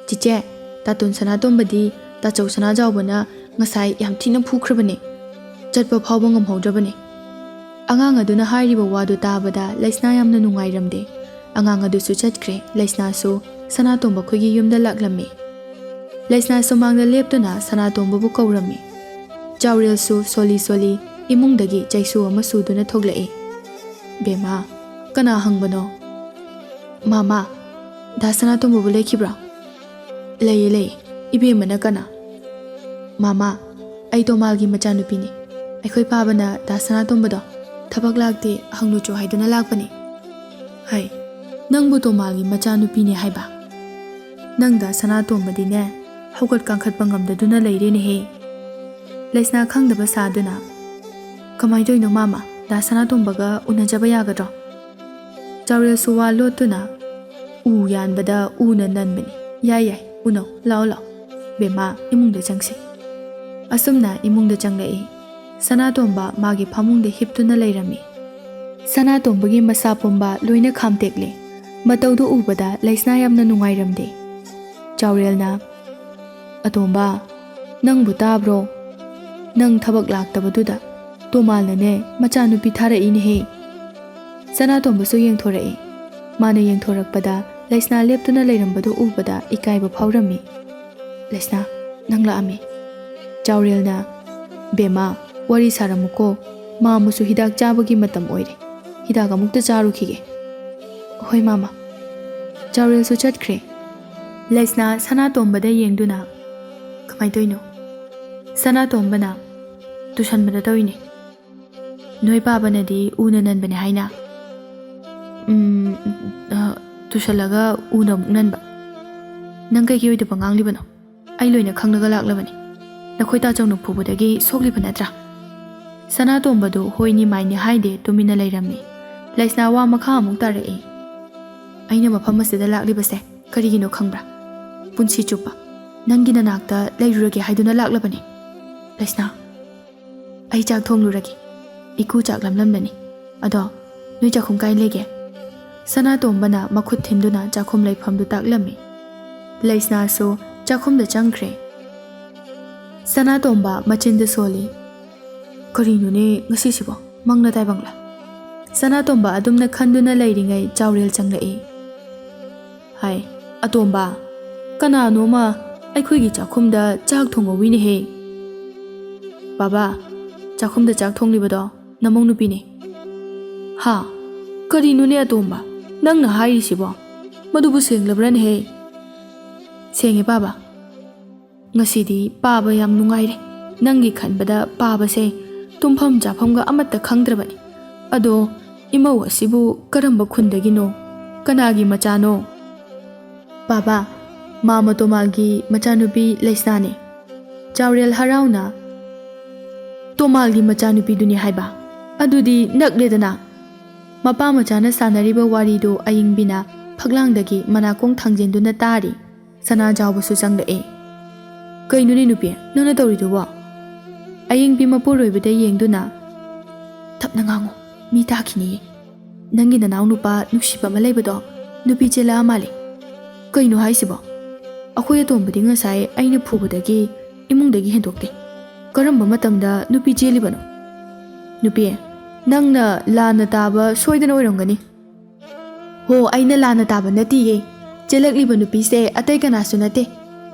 "ꯆꯤꯆꯦ, ꯇꯥꯇꯣꯟ ꯁꯅꯥꯇꯣꯝꯕꯗꯤ ꯇꯥꯆꯧ ꯁꯅꯥꯖꯥꯎꯕꯅ ꯉꯁꯥꯏ ꯌꯥꯝ ꯊꯤꯅ ꯐꯨꯈ꯭ꯔꯕꯅꯦ꯫ ꯆꯠꯄ ꯐꯥꯎꯕ ꯉꯝꯍꯧꯗ꯭ꯔꯕꯅꯦ꯫" ꯑꯉꯥꯡ ꯑꯗꯨꯅ ꯍꯥꯏꯔꯤꯕ ꯋꯥꯗꯨ ꯇꯥꯕꯗ ꯂꯩꯁꯅꯥ ꯌꯥꯝꯅ ꯅꯨꯡꯉꯥꯏꯔꯝꯗꯦ꯫ ꯑꯉꯥꯡ ꯑꯗꯨꯁꯨ ꯆꯠꯈ꯭ꯔꯦ꯫ ꯂꯩꯁꯅꯥꯁꯨ ꯁꯅꯥꯇꯣꯝꯕ ꯈꯣꯏꯒꯤ ꯌꯨꯝꯗ ꯂꯥꯛꯂꯝꯃꯤ꯫ ꯂꯩꯁꯅꯥ ꯁꯨꯃꯥꯡꯗ ꯂꯦꯞꯇꯨꯅ ꯁꯅꯥꯇꯣꯝꯕꯕꯨ ꯀꯧꯔꯝꯃꯤ꯫ ꯆꯥꯎꯔꯦꯜꯁꯨ ꯁꯣꯂꯤ ꯁꯣꯂꯤ ꯏꯃꯨꯡꯗꯒꯤ ꯆꯩꯁꯨ ꯑꯃ ꯁꯨꯗꯨꯅ ꯊꯣꯛꯂꯛꯏ꯫ "ꯕꯦꯝꯃ, ꯀꯅꯥ ꯍꯪꯕꯅꯣ?" "ꯃꯃꯥ, ꯗꯥ ꯁꯅꯥꯇꯣꯝꯕꯕꯨ ꯂꯩꯈꯤꯕ꯭ꯔꯣ?" "ꯂꯩꯌꯦ, ꯂꯩꯌꯦ꯫ ꯏꯕꯦꯝꯃꯅ ꯀꯅꯥ?" "ꯃꯃꯥ, ꯑꯩ ꯇꯣꯃꯥꯜꯒꯤ ꯃꯆꯥꯅꯨꯄꯤꯅꯤ꯫ ꯑꯩꯈꯣꯏ ꯄꯥꯕꯅ ꯗꯥ ꯁꯅꯥꯇꯣꯝꯕꯗꯣ ꯊꯕꯛ ꯂꯥꯛꯇꯦ, ꯍꯪꯂꯨꯆꯣ ꯍꯥꯏꯗꯨꯅ ꯂꯥꯛꯄꯅꯤ꯫" "ꯍꯩ, ꯅꯪꯕꯨ ꯇꯣꯃꯥꯜꯒꯤ ꯃꯆꯥꯅꯨꯄꯤꯅꯤ ꯍꯥꯏꯕ?" "ꯅꯪ ꯗꯥ ꯁꯅꯥꯇꯣꯝꯕꯗꯤꯅꯦ, ꯍꯧꯒꯠ ꯀꯥꯡꯈꯠꯄ ꯉꯝꯗꯗꯨꯅ ꯂꯩꯔꯦꯅꯦꯍꯦ꯫" ꯂꯩꯁꯅꯥ ꯈꯪꯗꯕ ꯁꯥꯗꯨꯅ, "ꯀꯃꯥꯏ ꯇꯧꯔꯤꯅꯣ ꯃꯥꯃ? ꯗꯥ ꯁꯅꯥꯇꯣꯝꯕꯒ ꯎꯅꯖꯕ ꯌꯥꯒꯗ꯭ꯔꯣ?" ꯆꯥꯎꯔꯦꯜꯁꯨ ꯋꯥ ꯂꯣꯠꯇꯨꯅ, "ꯎ ꯌꯥꯟꯕꯗ ꯎꯅ ꯅꯟꯕꯅꯤ꯫ ꯌꯥꯏ, ꯌꯥꯏ, ꯎꯅꯧ, ꯂꯥꯛꯑꯣ, ꯂꯥꯛꯑꯣ꯫ ꯕꯦꯝꯃ, ꯏꯃꯨꯡꯗ ꯆꯪꯁꯤ꯫" ꯑꯁꯨꯝꯅ ꯏꯃꯨꯡꯗ ꯆꯪꯂꯛꯏ꯫ ꯁꯅꯥꯇꯣꯝꯕ ꯃꯥꯒꯤ ꯐꯃꯨꯡꯗ ꯍꯤꯞꯇꯨꯅ ꯂꯩꯔꯝꯃꯤ꯫ ꯁꯅꯥꯇꯣꯝꯕꯒꯤ ꯃꯁꯥ ꯄꯨꯝꯕ ꯂꯣꯏꯅ ꯈꯥꯝꯇꯦꯛꯂꯦ꯫ ꯃꯇꯧꯗꯨ ꯎꯕꯗ ꯂꯩꯁꯅꯥ ꯌꯥꯝꯅ ꯅꯨꯡꯉꯥꯏꯔꯝꯗꯦ꯫ ꯆꯥꯎꯔꯦꯜꯅ, "ꯑꯇꯣꯝꯕ, ꯅꯪꯕꯨ ꯇꯥꯕ꯭ꯔꯣ? ꯅꯪ ꯊꯕꯛ ꯂꯥꯛꯇꯕꯗꯨꯗ ꯇꯣꯃꯥꯜꯅꯅꯦ ꯃꯆꯥꯅꯨꯄꯤ ꯊꯥꯔꯛꯏꯅꯦꯍꯦ꯫" ꯁꯅꯥꯇꯣꯝꯕꯁꯨ ꯌꯦꯡꯊꯣꯔꯛꯏ꯫ ꯃꯥꯅ ꯌꯦꯡꯊꯣꯔꯛꯄꯗ ꯂꯩꯁꯅꯥ ꯂꯦꯞꯇꯨꯅ ꯂꯩꯔꯝꯕꯗꯨ ꯎꯕꯗ ꯏꯀꯥꯏꯕ ꯐꯥꯎꯔꯝꯃꯤ꯫ "ꯂꯩꯁꯅꯥ, ꯅꯪ ꯂꯥꯛꯑꯝꯃꯤ꯫" ꯆꯥꯎꯔꯦꯜꯅ, "ꯕꯦꯝꯃ, ꯋꯥꯔꯤ ꯁꯥꯔꯝꯃꯨꯀꯣ꯫ ꯃꯥꯃꯁꯨ ꯍꯤꯗꯥꯛ ꯆꯥꯕꯒꯤ ꯃꯇꯝ ꯑꯣꯏꯔꯦ꯫ ꯍꯤꯗꯥꯛ ꯑꯃꯨꯛꯇ ꯆꯥꯔꯨꯈꯤꯒꯦ꯫" "ꯍꯣꯏ ꯃꯥꯃ꯫" ꯆꯥꯎꯔꯦꯜꯁꯨ ꯆꯠꯈ꯭ꯔꯦ꯫ ꯂꯩꯁꯅꯥ ꯁꯅꯥꯇꯣꯝꯕꯗ ꯌꯦꯡꯗꯨꯅ, "ꯀꯃꯥꯏ ꯇꯧꯔꯤꯅꯣ?" ꯁꯅꯥꯇꯣꯝꯕꯅ, "ꯇꯨꯁꯟꯕꯗ ꯇꯧꯔꯤꯅꯦ꯫ ꯅꯣꯏ ꯄꯥꯕꯅꯗꯤ ꯎꯅ ꯅꯟꯕꯅꯦ ꯍꯥꯏꯅ꯫ ꯎꯝ, ꯑ, ꯇꯨꯁꯜꯂꯒ ꯎꯅ ꯑꯃꯨꯛ ꯅꯟꯕ꯫ ꯅꯪ ꯀꯩꯒꯤ ꯑꯣꯏꯗꯕ ꯉꯥꯡꯂꯤꯕꯅꯣ? ꯑꯩ ꯂꯣꯏꯅ ꯈꯪꯂꯒ ꯂꯥꯛꯂꯕꯅꯤ꯫ ꯅꯈꯣꯏ ꯇꯥꯆꯧꯅ ꯐꯨꯕꯗꯒꯤ ꯁꯣꯛꯂꯤꯕ ꯅꯠꯇ꯭ꯔꯥ?" ꯁꯅꯥꯇꯣꯝꯕꯗꯨ ꯍꯣꯏꯅꯤ ꯃꯥꯏꯅꯤ ꯍꯥꯏꯗꯦ, ꯇꯨꯃꯤꯟꯅ ꯂꯩꯔꯝꯃꯤ꯫ ꯂꯩꯁꯅꯥ ꯋꯥ ꯃꯈꯥ ꯑꯃꯨꯛ ꯇꯥꯔꯛꯏ꯫ "ꯑꯩꯅ ꯃꯐꯝ ꯑꯁꯤꯗ ꯂꯥꯛꯂꯤꯕꯁꯦ ꯀꯔꯤꯒꯤꯅꯣ ꯈꯪꯕ꯭ꯔꯥ? ꯄꯨꯟꯁꯤ ꯆꯨꯞꯄ ꯅꯪꯒꯤ ꯅꯅꯥꯛꯇ ꯂꯩꯔꯨꯔꯒꯦ ꯍꯥꯏꯗꯨꯅ ꯂꯥꯛꯂꯕꯅꯤ꯫ ꯂꯩꯁꯅꯥ, ꯑꯩ ꯆꯥꯛ ꯊꯣꯡꯂꯨꯔꯒꯦ꯫ ꯏꯀꯨ ꯆꯥꯛ ꯂꯝꯂꯝꯂꯅꯤ꯫ ꯑꯗꯣ ꯅꯣꯏ ꯆꯥꯛꯈꯨꯝ ꯀꯥꯏ ꯂꯩꯒꯦ?" ꯁꯅꯥꯇꯣꯝꯕꯅ ꯃꯈꯨꯠ ꯊꯤꯟꯗꯨꯅ ꯆꯥꯛꯈꯨꯝ ꯂꯩꯐꯝꯗꯨ ꯇꯥꯛꯂꯝꯃꯤ꯫ ꯂꯩꯁꯅꯥꯁꯨ ꯆꯥꯛꯈꯨꯝꯗ ꯆꯪꯈ꯭ꯔꯦ꯫ ꯁꯅꯥꯇꯣꯝꯕ ꯃꯆꯤꯟꯗ ꯁꯣꯜꯂꯤ꯫ "ꯀꯔꯤꯅꯣꯅꯦ ꯉꯁꯤꯁꯤꯕꯣ? ꯃꯪꯂ ꯇꯥꯏꯕꯪꯂ?" ꯁꯅꯥꯇꯣꯝꯕ ꯑꯗꯨꯝꯅ ꯈꯟꯗꯨꯅ ꯂꯩꯔꯤꯉꯩ ꯆꯥꯎꯔꯦꯜ ꯆꯪꯂꯛꯏ꯫ ꯍꯥꯏ, "ꯑꯇꯣꯝꯕ, ꯀꯅꯥꯅꯣꯃ ꯑꯩꯈꯣꯏꯒꯤ ꯆꯥꯛꯈꯨꯝꯗ ꯆꯥꯛ ꯊꯣꯡꯍꯧꯋꯤꯅꯦꯍꯦ꯫" "ꯕꯥꯕꯥ, ꯆꯥꯛꯈꯨꯝꯗ ꯆꯥꯛ ꯊꯣꯡꯂꯤꯕꯗꯣ ꯅꯃꯧ ꯅꯨꯄꯤꯅꯦ꯫" "ꯍꯥ? ꯀꯔꯤꯅꯣꯅꯦ ꯑꯇꯣꯝꯕ, ꯅꯪꯅ ꯍꯥꯏꯔꯤꯁꯤꯕꯣ? ꯃꯗꯨꯕꯨ ꯁꯦꯡꯂꯕ꯭ꯔꯥꯅꯦꯍꯦ?" "ꯁꯦꯡꯉꯦ ꯄꯥꯕ꯫ ꯉꯁꯤꯗꯤ ꯄꯥꯕ ꯌꯥꯝ ꯅꯨꯡꯉꯥꯏꯔꯦ꯫ ꯅꯪꯒꯤ ꯈꯟꯕꯗ ꯄꯥꯕꯁꯦ ꯇꯨꯝꯐꯝ ꯆꯥꯐꯝꯒ ꯑꯃꯠꯇ ꯈꯪꯗ꯭ꯔꯕꯅꯤ꯫ ꯑꯗꯣ ꯏꯃꯧ ꯑꯁꯤꯕꯨ ꯀꯔꯝꯕ ꯈꯨꯟꯗꯒꯤꯅꯣ? ꯀꯅꯥꯒꯤ ꯃꯆꯥꯅꯣ?" "ꯕꯥꯕꯥ, ꯃꯥꯃ ꯇꯣꯃꯥꯜꯒꯤ ꯃꯆꯥꯅꯨꯄꯤ ꯂꯩꯁꯅꯥꯅꯤ꯫ ꯆꯥꯎꯔꯦꯜ ꯍꯔꯥꯎꯅ, "ꯇꯣꯃꯥꯜꯒꯤ ꯃꯆꯥꯅꯨꯄꯤꯗꯨꯅꯤ ꯍꯥꯏꯕ? ꯑꯗꯨꯗꯤ ꯅꯛꯂꯦꯗꯅ!" ꯃꯄꯥ ꯃꯆꯥꯅ ꯁꯥꯟꯅꯔꯤꯕ ꯋꯥꯔꯤꯗꯨ ꯑꯌꯤꯡꯕꯤꯅ ꯐꯛꯂꯥꯡꯗꯒꯤ ꯃꯅꯥꯀꯣꯡ ꯊꯥꯡꯖꯤꯟꯗꯨꯅ ꯇꯥꯔꯤ꯫ ꯁꯅꯥꯖꯥꯎꯕꯁꯨ ꯆꯪꯂꯛꯑꯦ꯫ "ꯀꯩꯅꯣꯅꯦ ꯅꯨꯄꯤ, ꯅꯪꯅ ꯇꯧꯔꯤꯗꯨꯕꯣ?" ꯑꯌꯤꯡꯕꯤ ꯃꯄꯨꯔꯣꯏꯕꯗ ꯌꯦꯡꯗꯨꯅ, "ꯇꯞꯅ ꯉꯥꯡꯉꯨ, ꯃꯤ ꯇꯥꯈꯤꯅꯤꯌꯦ꯫ ꯅꯪꯒꯤ ꯅꯅꯥꯎ ꯅꯨꯄꯥ ꯅꯨꯡꯁꯤꯕ ꯑꯃ ꯂꯩꯕꯗꯣ ꯅꯨꯄꯤ ꯆꯦꯜꯂꯛꯑ ꯃꯥꯜꯂꯦ꯫ ꯀꯩꯅꯣ ꯍꯥꯏꯁꯤꯕꯣ? ꯑꯩꯈꯣꯏ ꯑꯇꯣꯝꯕꯗꯤ ꯉꯁꯥꯏ ꯑꯩꯅ ꯐꯨꯕꯗꯒꯤ ꯏꯃꯨꯡꯗꯒꯤ ꯍꯦꯟꯗꯣꯛꯇꯦ꯫ ꯀꯔꯝꯕ ꯃꯇꯝꯗ ꯅꯨꯄꯤ ꯆꯦꯜꯂꯤꯕꯅꯣ? ꯅꯨꯄꯤ, ꯅꯪꯅ ꯂꯥꯟꯅ ꯇꯥꯕ ꯁꯣꯏꯗꯅ ꯑꯣꯏꯔꯝꯒꯅꯤ꯫" "ꯍꯣ, ꯑꯩꯅ ꯂꯥꯟꯅ ꯇꯥꯕ ꯅꯠꯇꯤꯌꯦ꯫ ꯆꯦꯜꯂꯛꯂꯤꯕ ꯅꯨꯄꯤꯁꯦ ꯑꯇꯩ ꯀꯅꯥꯁꯨ ꯅꯠꯇꯦ,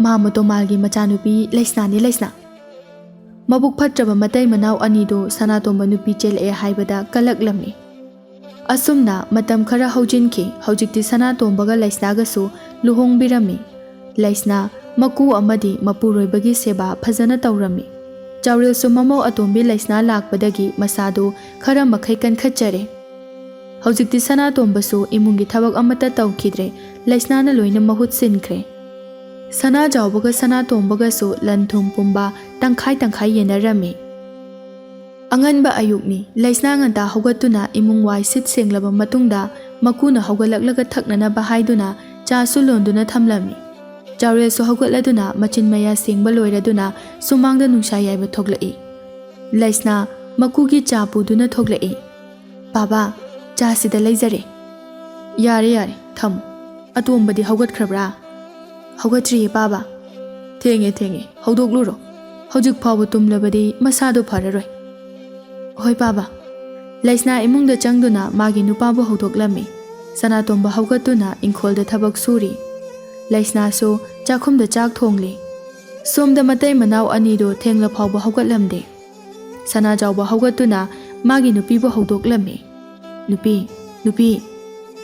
ꯃꯥꯃ ꯇꯣꯃꯥꯜꯒꯤ ꯃꯆꯥꯅꯨꯄꯤ ꯂꯩꯁꯅꯥꯅꯤ, ꯂꯩꯁꯅꯥ꯫ ꯃꯕꯨꯛ ꯐꯠꯇ꯭ꯔꯕ ꯃꯇꯩ ꯃꯅꯥꯎ ꯑꯅꯤꯗꯣ ꯁꯅꯥꯇꯣꯝꯕ ꯅꯨꯄꯤ ꯆꯦꯜꯂꯛꯑꯦ ꯍꯥꯏꯕꯗ ꯀꯜꯂꯛꯂꯝꯃꯤ꯫" ꯑꯁꯨꯝꯅ ꯃꯇꯝ ꯈꯔ ꯍꯧꯖꯤꯟꯈꯤ꯫ ꯍꯧꯖꯤꯛꯇꯤ ꯁꯅꯥꯇꯣꯝꯕꯒ ꯂꯩꯁꯅꯥꯒꯁꯨ ꯂꯨꯍꯣꯡꯕꯤꯔꯝꯃꯤ꯫ ꯂꯩꯁꯅꯥ ꯃꯀꯨ ꯑꯃꯗꯤ ꯃꯄꯨꯔꯣꯏꯕꯒꯤ ꯁꯦꯕꯥ ꯐꯖꯅ ꯇꯧꯔꯝꯃꯤ꯫ ꯆꯥꯎꯔꯦꯜꯁꯨ ꯃꯃꯧ ꯑꯇꯣꯝꯕꯤ ꯂꯩꯁꯅꯥ ꯂꯥꯛꯄꯗꯒꯤ ꯃꯁꯥꯗꯨ ꯈꯔ ꯃꯈꯩ ꯀꯟꯈꯠꯆꯔꯦ꯫ ꯍꯧꯖꯤꯛꯇꯤ ꯁꯅꯥꯇꯣꯝꯕꯁꯨ ꯏꯃꯨꯡꯒꯤ ꯊꯕꯛ ꯑꯃꯠꯇ ꯇꯧꯈꯤꯗ꯭ꯔꯦ, ꯂꯩꯁꯅꯥꯅ ꯂꯣꯏꯅ ꯃꯍꯨꯠ ꯁꯤꯟꯈ꯭ꯔꯦ꯫ ꯁꯅꯥꯖꯥꯎꯕꯒ ꯁꯅꯥꯇꯣꯝꯕꯒꯁꯨ ꯂꯟ ꯊꯨꯝ ꯄꯨꯝꯕ ꯇꯪꯈꯥꯏ ꯇꯪꯈꯥꯏ ꯌꯦꯟꯅꯔꯝꯃꯤ꯫ ꯑꯉꯟꯕ ꯑꯌꯨꯛꯅꯤ꯫ ꯂꯩꯁꯅꯥ ꯉꯟꯇꯥ ꯍꯧꯒꯠꯇꯨꯅ ꯏꯃꯨꯡ ꯋꯥꯏ ꯁꯤꯠ ꯁꯦꯡꯂꯕ ꯃꯇꯨꯡꯗ ꯃꯀꯨꯅ ꯍꯧꯒꯠꯂꯛꯂꯒ ꯊꯛꯅꯅꯕ ꯍꯥꯏꯗꯨꯅ ꯆꯥꯁꯨ ꯂꯣꯟꯗꯨꯅ ꯊꯝꯂꯝꯃꯤ꯫ ꯆꯥꯎꯔꯦꯜꯁꯨ ꯍꯧꯒꯠꯂꯗꯨꯅ ꯃꯆꯤꯟ ꯃꯌꯥ ꯁꯦꯡꯕ ꯂꯣꯏꯔꯗꯨꯅ ꯁꯨꯃꯥꯡꯗ ꯅꯨꯡꯁꯥ ꯌꯥꯏꯕ ꯊꯣꯛꯂꯛꯏ꯫ ꯂꯩꯁꯅꯥ ꯃꯀꯨꯒꯤ ꯆꯥ ꯄꯨꯗꯨꯅ ꯊꯣꯛꯂꯛꯏ꯫ "ꯕꯥꯕꯥ, ꯆꯥꯁꯤꯗ ꯂꯩꯖꯔꯦ꯫" "ꯌꯥꯔꯦ, ꯌꯥꯔꯦ, ꯊꯝꯃꯨ꯫ ꯑꯇꯣꯝꯕꯗꯤ ꯍꯧꯒꯠꯈ꯭ꯔꯕ꯭ꯔꯥ?" "ꯍꯧꯒꯠꯇ꯭ꯔꯤꯌꯦ, ꯄꯥꯕ꯫" "ꯊꯦꯡꯉꯦ, ꯊꯦꯡꯉꯦ, ꯍꯧꯗꯣꯛꯂꯨꯔꯣ꯫ ꯍꯧꯖꯤꯛ ꯐꯥꯎꯕ ꯇꯨꯝꯂꯕꯗꯤ ꯃꯁꯥꯗꯣ ꯐꯔꯔꯣꯏ꯫" "ꯍꯣꯏ, ꯄꯥꯕ꯫" ꯂꯩꯁꯅꯥ ꯏꯃꯨꯡꯗ ꯆꯪꯗꯨꯅ ꯃꯥꯒꯤ ꯅꯨꯄꯥꯕꯨ ꯍꯧꯗꯣꯛꯂꯝꯃꯤ꯫ ꯁꯅꯥꯇꯣꯝꯕ ꯍꯧꯒꯠꯇꯨꯅ ꯏꯪꯈꯣꯜꯗ ꯊꯕꯛ ꯁꯨꯔꯤ꯫ ꯂꯩꯁꯅꯥꯁꯨ ꯆꯥꯛꯈꯨꯝꯗ ꯆꯥꯛ ꯊꯣꯡꯂꯤ꯫ ꯁꯣꯝꯗ ꯃꯇꯩ ꯃꯅꯥꯎ ꯑꯅꯤꯗꯨ ꯊꯦꯡꯂ ꯐꯥꯎꯕ ꯍꯧꯒꯠꯂꯝꯗꯦ꯫ ꯁꯅꯥꯖꯥꯎꯕ ꯍꯧꯒꯠꯇꯨꯅ ꯃꯥꯒꯤ ꯅꯨꯄꯤꯕꯨ ꯍꯧꯗꯣꯛꯂꯝꯃꯤ꯫ "ꯅꯨꯄꯤ, ꯅꯨꯄꯤ,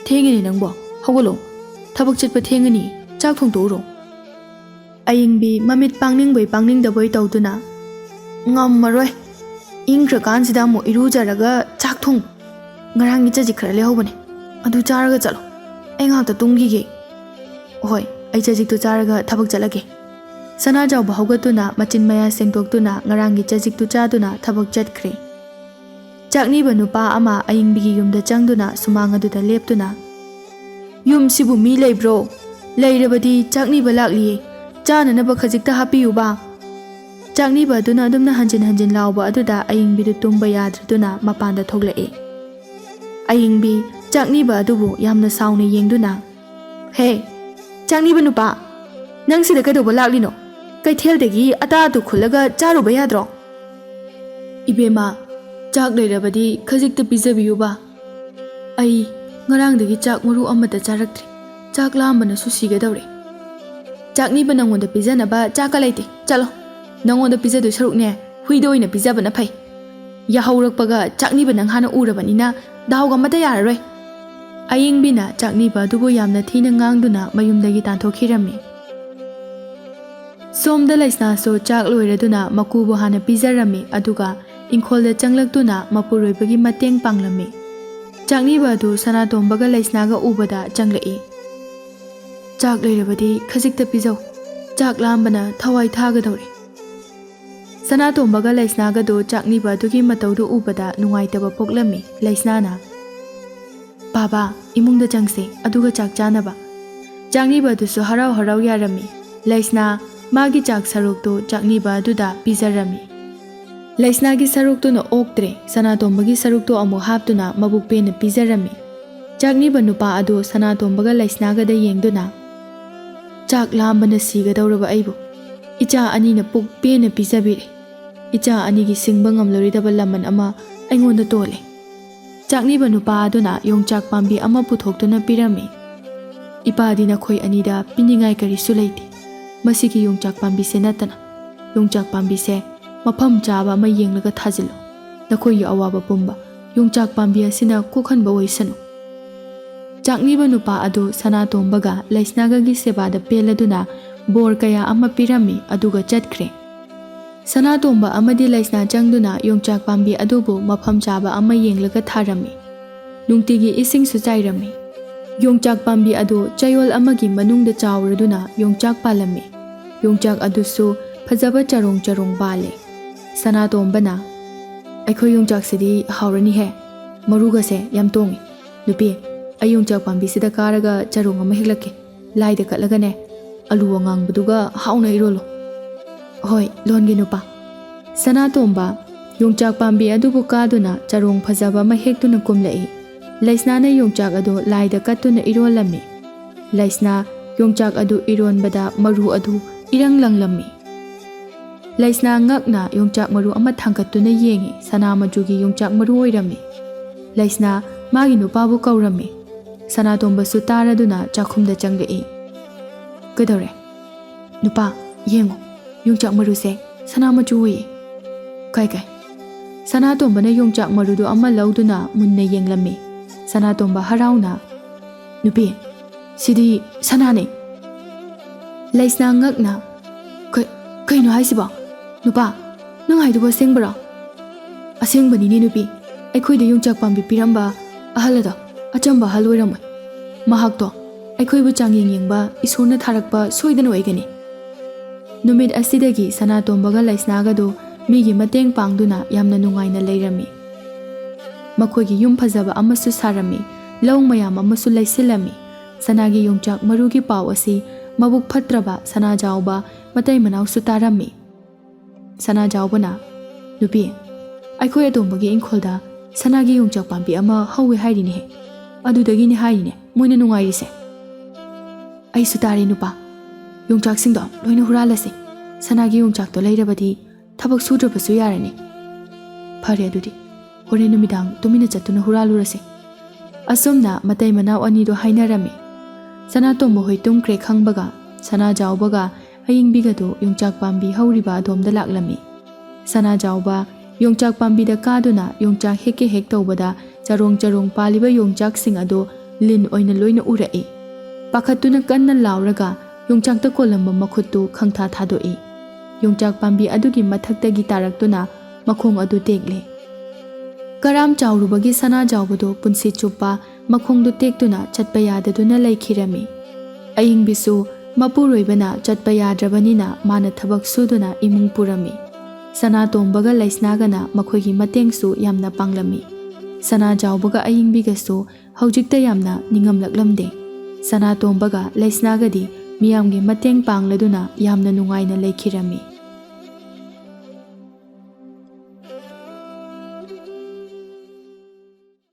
ꯊꯦꯡꯉꯤꯅꯦ ꯅꯪꯕꯣ, ꯍꯧꯒꯠꯂꯣ꯫ ꯊꯕꯛ ꯆꯠꯄ ꯊꯦꯡꯉꯅꯤ, ꯆꯥꯛ ꯊꯣꯡꯗꯣꯛꯎꯔꯣ꯫" ꯑꯌꯤꯡꯕꯤ ꯃꯃꯤꯠ ꯄꯥꯡꯅꯤꯡꯕꯣꯏ ꯄꯥꯡꯅꯤꯡꯗꯕꯣꯏ ꯇꯧꯗꯨꯅ, "ꯉꯝꯃꯔꯣꯏ꯫ ꯏꯪꯈ꯭ꯔꯀꯥꯟꯁꯤꯗ ꯑꯃꯨꯛ ꯏꯔꯨꯖꯔꯒ ꯆꯥꯛ ꯊꯣꯡ꯫ ꯉꯔꯥꯡꯒꯤ ꯆꯖꯤꯛ ꯈꯔ ꯂꯩꯍꯧꯕꯅꯦ, ꯑꯗꯨ ꯆꯥꯔꯒ ꯆꯠꯂꯣ꯫ ꯑꯩ ꯉꯥꯏꯍꯥꯛꯇ ꯇꯨꯝꯈꯤꯒꯦ꯫" "ꯍꯣꯏ, ꯑꯩ ꯆꯖꯤꯛꯇꯨ ꯆꯥꯔꯒ ꯊꯕꯛ ꯆꯠꯂꯒꯦ꯫ ꯁꯅꯥꯖꯥꯎꯕ ꯍꯧꯒꯠꯇꯨꯅ ꯃꯆꯤꯟ ꯃꯌꯥ ꯁꯦꯡꯗꯣꯛꯇꯨꯅ ꯉꯔꯥꯡꯒꯤ ꯆꯖꯤꯛꯇꯨ ꯆꯥꯗꯨꯅ ꯊꯕꯛ ꯆꯠꯈ꯭ꯔꯦ꯫ ꯆꯥꯛꯅꯤꯕ ꯅꯨꯄꯥ ꯑꯃ ꯑꯏꯪꯕꯤꯒꯤ ꯌꯨꯝꯗ ꯆꯪꯗꯨꯅ ꯁꯨꯃꯥꯡ ꯑꯗꯨꯗ ꯂꯦꯞꯇꯨꯅ, "ꯌꯨꯝꯁꯤꯕꯨ ꯃꯤ ꯂꯩꯕ꯭ꯔꯣ? ꯂꯩꯔꯕꯗꯤ ꯆꯥꯛꯅꯤꯕ ꯂꯥꯛꯂꯤꯌꯦ, ꯆꯥꯅꯅꯕ ꯈꯖꯤꯛꯇ ꯍꯥꯞꯄꯤꯌꯨꯕ꯫" ꯆꯥꯛꯅꯤꯕ ꯑꯗꯨꯅ ꯑꯗꯨꯝꯅ ꯍꯟꯖꯤꯟ ꯍꯟꯖꯤꯟ ꯂꯥꯎꯕ ꯑꯗꯨꯗ ꯑꯏꯪꯕꯤꯗꯨ ꯇꯨꯝꯕ ꯌꯥꯗ꯭ꯔꯗꯨꯅ ꯃꯄꯥꯟꯗ ꯊꯣꯛꯂꯛꯏ꯫ ꯑꯏꯪꯕꯤ ꯆꯥꯛꯅꯤꯕ ꯑꯗꯨꯕꯨ ꯌꯥꯝꯅ ꯁꯥꯎꯅ ꯌꯦꯡꯗꯨꯅ, "ꯍꯦ, ꯆꯥꯛꯅꯤꯕ ꯅꯨꯄꯥ, ꯅꯪ ꯁꯤꯗ ꯀꯩꯗꯧꯕ ꯂꯥꯛꯂꯤꯅꯣ? ꯀꯩꯊꯦꯜꯗꯒꯤ ꯑꯇꯥ ꯑꯇꯨ ꯈꯨꯜꯂꯒ ꯆꯥꯔꯨꯕ ꯌꯥꯗ꯭ꯔꯣ?" "ꯏꯕꯦꯝꯃ, ꯆꯥꯛ ꯂꯩꯔꯕꯗꯤ ꯈꯖꯤꯛꯇ ꯄꯤꯖꯕꯤꯌꯨꯕ꯫ ꯑꯩ ꯉꯔꯥꯡꯗꯒꯤ ꯆꯥꯛ ꯃꯔꯨ ꯑꯃꯠꯇ ꯆꯥꯔꯛꯇ꯭ꯔꯤ꯫ ꯆꯥꯛ ꯂꯥꯝꯕꯅꯁꯨ ꯁꯤꯒꯗꯧꯔꯦ꯫" "ꯆꯥꯛꯅꯤꯕ ꯅꯪꯉꯣꯟꯗ ꯄꯤꯖꯅꯕ ꯆꯥꯛꯀ ꯂꯩꯇꯦ꯫ ꯆꯠꯂꯣ, ꯅꯪꯉꯣꯟꯗ ꯄꯤꯖꯗꯣꯏ ꯁꯔꯨꯛꯅꯦ, ꯍꯨꯏꯗ ꯑꯣꯏꯅ ꯄꯤꯖꯕꯅ ꯐꯩ꯫ ꯌꯥꯍꯧꯔꯛꯄꯒ ꯆꯥꯛꯅꯤꯕ ꯅꯪ ꯍꯥꯟꯅ ꯎꯔꯕꯅꯤꯅ ꯗꯥꯎꯒ ꯑꯃꯠꯇ ꯌꯥꯔꯔꯣꯏ꯫" ꯑꯏꯪꯕꯤꯅ ꯆꯥꯛꯅꯤꯕ ꯑꯗꯨꯕꯨ ꯌꯥꯝꯅ ꯊꯤꯅ ꯉꯥꯡꯗꯨꯅ ꯃꯌꯨꯝꯗꯒꯤ ꯇꯥꯟꯊꯣꯛꯈꯤꯔꯝꯃꯤ꯫ ꯁꯣꯝꯗ ꯂꯩꯁꯅꯥꯁꯨ ꯆꯥꯛ ꯂꯣꯏꯔꯗꯨꯅ ꯃꯀꯨꯕꯨ ꯍꯥꯟꯅ ꯄꯤꯖꯔꯝꯃꯤ, ꯑꯗꯨꯒ ꯏꯪꯈꯣꯜꯗ ꯆꯪꯂꯛꯇꯨꯅ ꯃꯄꯨꯔꯣꯏꯕꯒꯤ ꯃꯇꯦꯡ ꯄꯥꯡꯂꯝꯃꯤ꯫ ꯆꯥꯛꯅꯤꯕ ꯑꯗꯨ ꯁꯅꯥꯇꯣꯝꯕꯒ ꯂꯩꯁꯅꯥꯒ ꯎꯕꯗ ꯆꯪꯂꯛꯏ꯫ "ꯆꯥꯛ ꯂꯩꯔꯕꯗꯤ ꯈꯖꯤꯛꯇ ꯄꯤꯖꯧ, ꯆꯥꯛ ꯂꯥꯝꯕꯅ ꯊꯋꯥꯏ ꯊꯥꯒꯗꯧꯔꯦ꯫" ꯁꯅꯥꯇꯣꯝꯕꯒ ꯂꯩꯁꯅꯥꯒꯗꯨ ꯆꯥꯛꯅꯤꯕ ꯑꯗꯨꯒꯤ ꯃꯇꯧꯗꯨ ꯎꯕꯗ ꯅꯨꯡꯉꯥꯏꯇꯕ ꯄꯣꯛꯂꯝꯃꯤ꯫ ꯂꯩꯁꯅꯥꯅ, "ꯄꯥꯕ, ꯏꯃꯨꯡꯗ ꯆꯪꯁꯦ, ꯑꯗꯨꯒ ꯆꯥꯛ ꯆꯥꯅꯕ꯫" ꯆꯥꯛꯅꯤꯕ ꯑꯗꯨꯁꯨ ꯍꯔꯥꯎ ꯍꯔꯥꯎ ꯌꯥꯔꯝꯃꯤ꯫ ꯂꯩꯁꯅꯥ ꯃꯥꯒꯤ ꯆꯥꯛ ꯁꯔꯨꯛꯇꯨ ꯆꯥꯛꯅꯤꯕ ꯑꯗꯨꯗ ꯄꯤꯖꯔꯝꯃꯤ꯫ ꯂꯩꯁꯅꯥꯒꯤ ꯁꯔꯨꯛꯇꯨꯅ ꯑꯣꯛꯇ꯭ꯔꯦ, ꯁꯅꯥꯇꯣꯝꯕꯒꯤ ꯁꯔꯨꯛꯇꯨ ꯑꯃꯨꯛ ꯍꯥꯞꯇꯨꯅ ꯃꯕꯨꯛ ꯄꯦꯟꯅ ꯄꯤꯖꯔꯝꯃꯤ꯫ ꯆꯥꯛꯅꯤꯕ ꯅꯨꯄꯥ ꯑꯗꯨ ꯁꯅꯥꯇꯣꯝꯕꯒ ꯂꯩꯁꯅꯥꯒꯗ ꯌꯦꯡꯗꯨꯅ, "ꯆꯥꯛ ꯂꯥꯝꯕꯅ ꯁꯤꯒꯗꯧꯔꯕ ꯑꯩꯕꯨ ꯏꯆꯥ ꯑꯅꯤꯅ ꯄꯨꯛ ꯄꯦꯟꯅ ꯄꯤꯖꯕꯤꯔꯦ꯫ ꯏꯆꯥ ꯑꯅꯤꯒꯤ ꯁꯤꯡꯕ ꯉꯝꯂꯔꯣꯏꯗꯕ ꯂꯃꯟ ꯑꯃ ꯑꯩꯉꯣꯟꯗ ꯇꯣꯜꯂꯦ꯫" ꯆꯥꯛꯅꯤꯕ ꯅꯨꯄꯥ ꯑꯗꯨꯅ ꯌꯣꯡꯆꯥꯛ ꯄꯥꯝꯕꯤ ꯑꯃ ꯄꯨꯊꯣꯛꯇꯨꯅ ꯄꯤꯔꯝꯃꯤ꯫ "ꯏꯄꯥꯗꯤ ꯅꯈꯣꯏ ꯑꯅꯤꯗ ꯄꯤꯅꯤꯡꯉꯥꯏ ꯀꯔꯤꯁꯨ ꯂꯩꯇꯦ꯫ ꯃꯁꯤꯒꯤ ꯌꯣꯡꯆꯥꯛ ꯄꯥꯝꯕꯤꯁꯦ ꯅꯠꯇꯅ꯫ ꯌꯣꯡꯆꯥꯛ ꯄꯥꯝꯕꯤꯁꯦ ꯃꯐꯝ ꯆꯥꯕ ꯑꯃ ꯌꯦꯡꯂꯒ ꯊꯥꯖꯤꯜꯂꯨ꯫ ꯅꯈꯣꯏꯒꯤ ꯑꯋꯥꯕ ꯄꯨꯝꯕ ꯌꯣꯡꯆꯥꯛ ꯄꯥꯝꯕꯤ ꯑꯁꯤꯅ ꯀꯣꯛꯍꯟꯕ ꯑꯣꯏꯁꯅꯨ꯫" ꯆꯥꯛꯅꯤꯕ ꯅꯨꯄꯥ ꯑꯗꯨ ꯁꯅꯥꯇꯣꯝꯕꯒ ꯂꯩꯁꯅꯥꯒꯒꯤ ꯁꯦꯕꯥꯗ ꯄꯦꯜꯂꯗꯨꯅ ꯕꯣꯔ ꯀꯌꯥ ꯑꯃ ꯄꯤꯔꯝꯃꯤ, ꯑꯗꯨꯒ ꯆꯠꯈ꯭ꯔꯦ꯫ ꯁꯅꯥꯇꯣꯝꯕ ꯑꯃꯗꯤ ꯂꯩꯁꯅꯥ ꯆꯪꯗꯨꯅ ꯌꯣꯡꯆꯥꯛ ꯄꯥꯝꯕꯤ ꯑꯗꯨꯕꯨ ꯃꯐꯝ ꯆꯥꯕ ꯑꯃ ꯌꯦꯡꯂꯒ ꯊꯥꯔꯝꯃꯤ꯫ ꯅꯨꯡꯇꯤꯒꯤ ꯏꯁꯤꯡꯁꯨ ꯆꯥꯏꯔꯝꯃꯤ꯫ ꯌꯣꯡꯆꯥꯛ ꯄꯥꯝꯕꯤ ꯑꯗꯨ ꯆꯌꯣꯜ ꯑꯃꯒꯤ ꯃꯅꯨꯡꯗ ꯆꯥꯎꯔꯗꯨꯅ ꯌꯣꯡꯆꯥꯛ ꯄꯥꯜꯂꯝꯃꯤ꯫ ꯌꯣꯡꯆꯥꯛ ꯑꯗꯨꯁꯨ ꯐꯖꯕ ꯆꯔꯣꯡ ꯆꯔꯣꯡ ꯄꯥꯜꯂꯤ꯫ ꯁꯅꯥꯇꯣꯝꯕꯅ, "ꯑꯩꯈꯣꯏ ꯌꯣꯡꯆꯥꯛꯁꯤꯗꯤ ꯍꯥꯎꯔꯅꯤꯍꯦ꯫ ꯃꯔꯨꯒꯁꯦ ꯌꯥꯝ ꯇꯣꯡꯉꯤ꯫ ꯅꯨꯄꯤ, ꯑꯩ ꯌꯣꯡꯆꯥꯛ ꯄꯥꯝꯕꯤꯁꯤꯗ ꯀꯥꯔꯒ ꯆꯔꯣꯡ ꯑꯃ ꯍꯦꯛꯂꯛꯀꯦ꯫ ꯂꯥꯏꯗ ꯀꯠꯂꯒꯅꯦ, ꯑꯂꯨ ꯑꯉꯥꯡꯕꯗꯨꯒ ꯍꯥꯎꯅ ꯏꯔꯣꯜꯂꯣ꯫" "ꯍꯣꯏ, ꯂꯣꯟꯒꯦ ꯅꯨꯄꯥ꯫" ꯁꯅꯥꯇꯣꯝꯕ ꯌꯣꯡꯆꯥꯛ ꯄꯥꯝꯕꯤ ꯑꯗꯨꯕꯨ ꯀꯥꯗꯨꯅ ꯆꯔꯣꯡ ꯐꯖꯕ ꯑꯃ ꯍꯦꯛꯇꯨꯅ ꯀꯨꯝꯂꯛꯏ꯫ ꯂꯩꯁꯅꯥꯅ ꯌꯣꯡꯆꯥꯛ ꯑꯗꯨ ꯂꯥꯏꯗ ꯀꯠꯇꯨꯅ ꯏꯔꯣꯜꯂꯝꯃꯤ꯫ ꯂꯩꯁꯅꯥ ꯌꯣꯡꯆꯥꯛ ꯑꯗꯨ ꯏꯔꯣꯟꯕꯗ ꯃꯔꯨ ꯑꯗꯨ ꯏꯔꯪ ꯂꯪꯂꯝꯃꯤ꯫ ꯂꯩꯁꯅꯥ ꯉꯛꯅ ꯌꯣꯡꯆꯥꯛ ꯃꯔꯨ ꯑꯃ ꯊꯥꯡꯒꯠꯇꯨꯅ ꯌꯦꯡꯉꯤ꯫ ꯁꯅꯥ ꯃꯆꯨꯒꯤ ꯌꯣꯡꯆꯥꯛ ꯃꯔꯨ ꯑꯣꯏꯔꯝꯃꯤ꯫ ꯂꯩꯁꯅꯥ ꯃꯥꯒꯤ ꯅꯨꯄꯥꯕꯨ ꯀꯧꯔꯝꯃꯤ꯫ ꯁꯅꯥꯇꯣꯝꯕꯁꯨ ꯇꯥꯔꯗꯨꯅ ꯆꯥꯛꯈꯨꯝꯗ ꯆꯪꯂꯛꯏ꯫ "ꯀꯩꯗꯧꯔꯦ?" "ꯅꯨꯄꯥ, ꯌꯦꯡꯉꯣ, ꯌꯣꯡꯆꯥꯛ ꯃꯔꯨꯁꯦ ꯁꯅꯥ ꯃꯆꯨ ꯑꯣꯏꯌꯦ꯫" "ꯀꯥꯏ, ꯀꯥꯏ?" ꯁꯅꯥꯇꯣꯝꯕꯅ ꯌꯣꯡꯆꯥꯛ ꯃꯔꯨꯗꯨ ꯑꯃ ꯂꯧꯗꯨꯅ ꯃꯨꯟꯅ ꯌꯦꯡꯂꯝꯃꯤ꯫ ꯁꯅꯥꯇꯣꯝꯕ ꯍꯔꯥꯎꯅ, "ꯅꯨꯄꯤ, ꯁꯤꯗꯤ ꯁꯅꯥꯅꯦ!" ꯂꯩꯁꯅꯥ ꯉꯛꯅ, "ꯀ-, ꯀꯩꯅꯣ ꯍꯥꯏꯁꯤꯕꯣ? ꯅꯨꯄꯥ, ꯅꯪ ꯍꯥꯏꯗꯨꯕꯨ ꯑꯁꯦꯡꯕꯔꯣ?" "ꯑꯁꯦꯡꯕꯅꯤꯅꯦ ꯅꯨꯄꯤ, ꯑꯩꯈꯣꯏꯗ ꯌꯣꯡꯆꯥꯛ ꯄꯥꯝꯕꯤ ꯄꯤꯔꯝꯕ ꯑꯍꯜ ꯑꯗꯣ ꯑꯆꯝꯕ ꯑꯍꯜ ꯑꯣꯏꯔꯝꯃꯣꯏ꯫ ꯃꯍꯥꯛꯇꯣ ꯑꯩꯈꯣꯏꯕꯨ ꯆꯥꯡꯌꯦꯡ ꯌꯦꯡꯕ ꯏꯁꯣꯔꯅ ꯊꯥꯔꯛꯄ ꯁꯣꯏꯗꯅ ꯑꯣꯏꯒꯅꯤ꯫" ꯅꯨꯃꯤꯠ ꯑꯁꯤꯗꯒꯤ ꯁꯅꯥꯇꯣꯝꯕꯒ ꯂꯩꯁꯅꯥꯒꯗꯨ ꯃꯤꯒꯤ ꯃꯇꯦꯡ ꯄꯥꯡꯗꯨꯅ ꯌꯥꯝꯅ ꯅꯨꯡꯉꯥꯏꯅ ꯂꯩꯔꯝꯃꯤ꯫ ꯃꯈꯣꯏꯒꯤ ꯌꯨꯝ ꯐꯖꯕ ꯑꯃꯁꯨ ꯁꯥꯔꯝꯃꯤ, ꯂꯧ ꯃꯌꯥꯝ ꯑꯃꯁꯨ ꯂꯩꯁꯤꯜꯂꯝꯃꯤ꯫ ꯁꯅꯥꯒꯤ ꯌꯣꯡꯆꯥꯛ ꯃꯔꯨꯒꯤ ꯄꯥꯎ ꯑꯁꯤ ꯃꯕꯨꯛ ꯐꯠꯇ꯭ꯔꯕ ꯁꯅꯥꯖꯥꯎꯕ ꯃꯇꯩ ꯃꯅꯥꯎꯁꯨ ꯇꯥꯔꯝꯃꯤ꯫ ꯁꯅꯥꯖꯥꯎꯕꯅ, "ꯅꯨꯄꯤ, ꯑꯩꯈꯣꯏ ꯑꯇꯣꯝꯕꯒꯤ ꯏꯪꯈꯣꯜꯗ ꯁꯅꯥꯒꯤ ꯌꯣꯡꯆꯥꯛ ꯄꯥꯝꯕꯤ ꯑꯃ ꯍꯧꯋꯦ ꯍꯥꯏꯔꯤꯅꯦꯍꯦ꯫ ꯑꯗꯨꯗꯒꯤꯅꯦ ꯍꯥꯏꯔꯤꯅꯦ ꯃꯣꯏꯅ ꯅꯨꯡꯉꯥꯏꯔꯤꯁꯦ꯫" "ꯑꯩꯁꯨ ꯇꯥꯔꯦ ꯅꯨꯄꯥ꯫ ꯌꯣꯡꯆꯥꯛꯁꯤꯡꯗꯣ ꯂꯣꯏꯅ ꯍꯨꯔꯥꯜꯂꯁꯤ꯫ ꯁꯅꯥꯒꯤ ꯌꯣꯡꯆꯥꯛꯇꯣ ꯂꯩꯔꯕꯗꯤ ꯊꯕꯛ ꯁꯨꯗ꯭ꯔꯕꯁꯨ ꯌꯥꯔꯅꯤ꯫" "ꯐꯔꯦ ꯑꯗꯨꯗꯤ, ꯍꯣꯔꯦꯟ ꯅꯨꯃꯤꯗꯥꯡ ꯇꯨꯃꯤꯟꯅ ꯆꯠꯇꯨꯅ ꯍꯨꯔꯥꯜꯂꯨꯔꯁꯤ꯫" ꯑꯁꯨꯝꯅ ꯃꯇꯩ ꯃꯅꯥꯎ ꯑꯅꯤꯗꯣ ꯍꯥꯏꯅꯔꯝꯃꯤ꯫ ꯁꯅꯥꯇꯣꯝꯕ ꯍꯣꯏ ꯇꯨꯝꯈ꯭ꯔꯦ ꯈꯪꯕꯒ ꯁꯅꯥꯖꯥꯎꯕꯒ ꯑꯌꯤꯡꯕꯤꯒꯗꯨ ꯌꯣꯡꯆꯥꯛ ꯄꯥꯝꯕꯤ ꯍꯧꯔꯤꯕ ꯑꯗꯣꯝꯗ ꯂꯥꯛꯂꯝꯃꯤ꯫ ꯁꯅꯥꯖꯥꯎꯕ ꯌꯣꯡꯆꯥꯛ ꯄꯥꯝꯕꯤꯗ ꯀꯥꯗꯨꯅ ꯌꯣꯡꯆꯥꯛ ꯍꯦꯛꯀꯦ ꯍꯦꯛ ꯇꯧꯕꯗ ꯆꯔꯣꯡ ꯆꯔꯣꯡ ꯄꯥꯜꯂꯤꯕ ꯌꯣꯡꯆꯥꯛꯁꯤꯡ ꯑꯗꯨ ꯂꯤꯟ ꯑꯣꯏꯅ ꯂꯣꯏꯅ ꯎꯔꯛꯏ꯫ ꯄꯥꯈꯠꯇꯨꯅ ꯀꯟꯅ ꯂꯥꯎꯔꯒ ꯌꯣꯡꯆꯥꯛꯇ ꯀꯣꯜꯂꯝꯕ ꯃꯈꯨꯠꯇꯨ ꯈꯪꯊꯥ ꯊꯥꯗꯣꯛꯏ꯫ ꯌꯣꯡꯆꯥꯛ ꯄꯥꯝꯕꯤ ꯑꯗꯨꯒꯤ ꯃꯊꯛꯇꯒꯤ ꯇꯥꯔꯛꯇꯨꯅ ꯃꯈꯣꯡ ꯑꯗꯨ ꯇꯦꯛꯂꯦ꯫ ꯀꯔꯥꯝ ꯆꯥꯎꯔꯨꯕꯒꯤ ꯁꯅꯥꯖꯥꯎꯕꯗꯨ ꯄꯨꯟꯁꯤ ꯆꯨꯞꯄ ꯃꯈꯣꯡꯗꯨ ꯇꯦꯛꯇꯨꯅ ꯆꯠꯄ ꯌꯥꯗꯗꯨꯅ ꯂꯩꯈꯤꯔꯝꯃꯤ꯫ ꯑꯏꯪꯕꯤꯁꯨ ꯃꯄꯨꯔꯣꯏꯕꯅ ꯆꯠꯄ ꯌꯥꯗ꯭ꯔꯕꯅꯤꯅ ꯃꯥꯅ ꯊꯕꯛ ꯁꯨꯗꯨꯅ ꯏꯃꯨꯡ ꯄꯨꯔꯝꯃꯤ꯫ ꯁꯅꯥꯇꯣꯝꯕꯒ ꯂꯩꯁꯅꯥꯒꯅ ꯃꯈꯣꯏꯒꯤ ꯃꯇꯦꯡꯁꯨ ꯌꯥꯝꯅ ꯄꯥꯡꯂꯝꯃꯤ꯫ ꯁꯅꯥꯖꯥꯎꯕꯒ ꯑꯏꯪꯕꯤꯒꯁꯨ ꯍꯧꯖꯤꯛꯇ ꯌꯥꯝꯅ ꯅꯤꯡꯉꯝꯂꯛꯂꯝꯗꯦ꯫ ꯁꯅꯥꯇꯣꯝꯕꯒ ꯂꯩꯁꯅꯥꯒꯗꯤ ꯃꯤꯌꯥꯝꯒꯤ ꯃꯇꯦꯡ ꯄꯥꯡꯂꯗꯨꯅ ꯌꯥꯝꯅ ꯅꯨꯡꯉꯥꯏꯅ ꯂꯩꯈꯤꯔꯝꯃꯤ꯫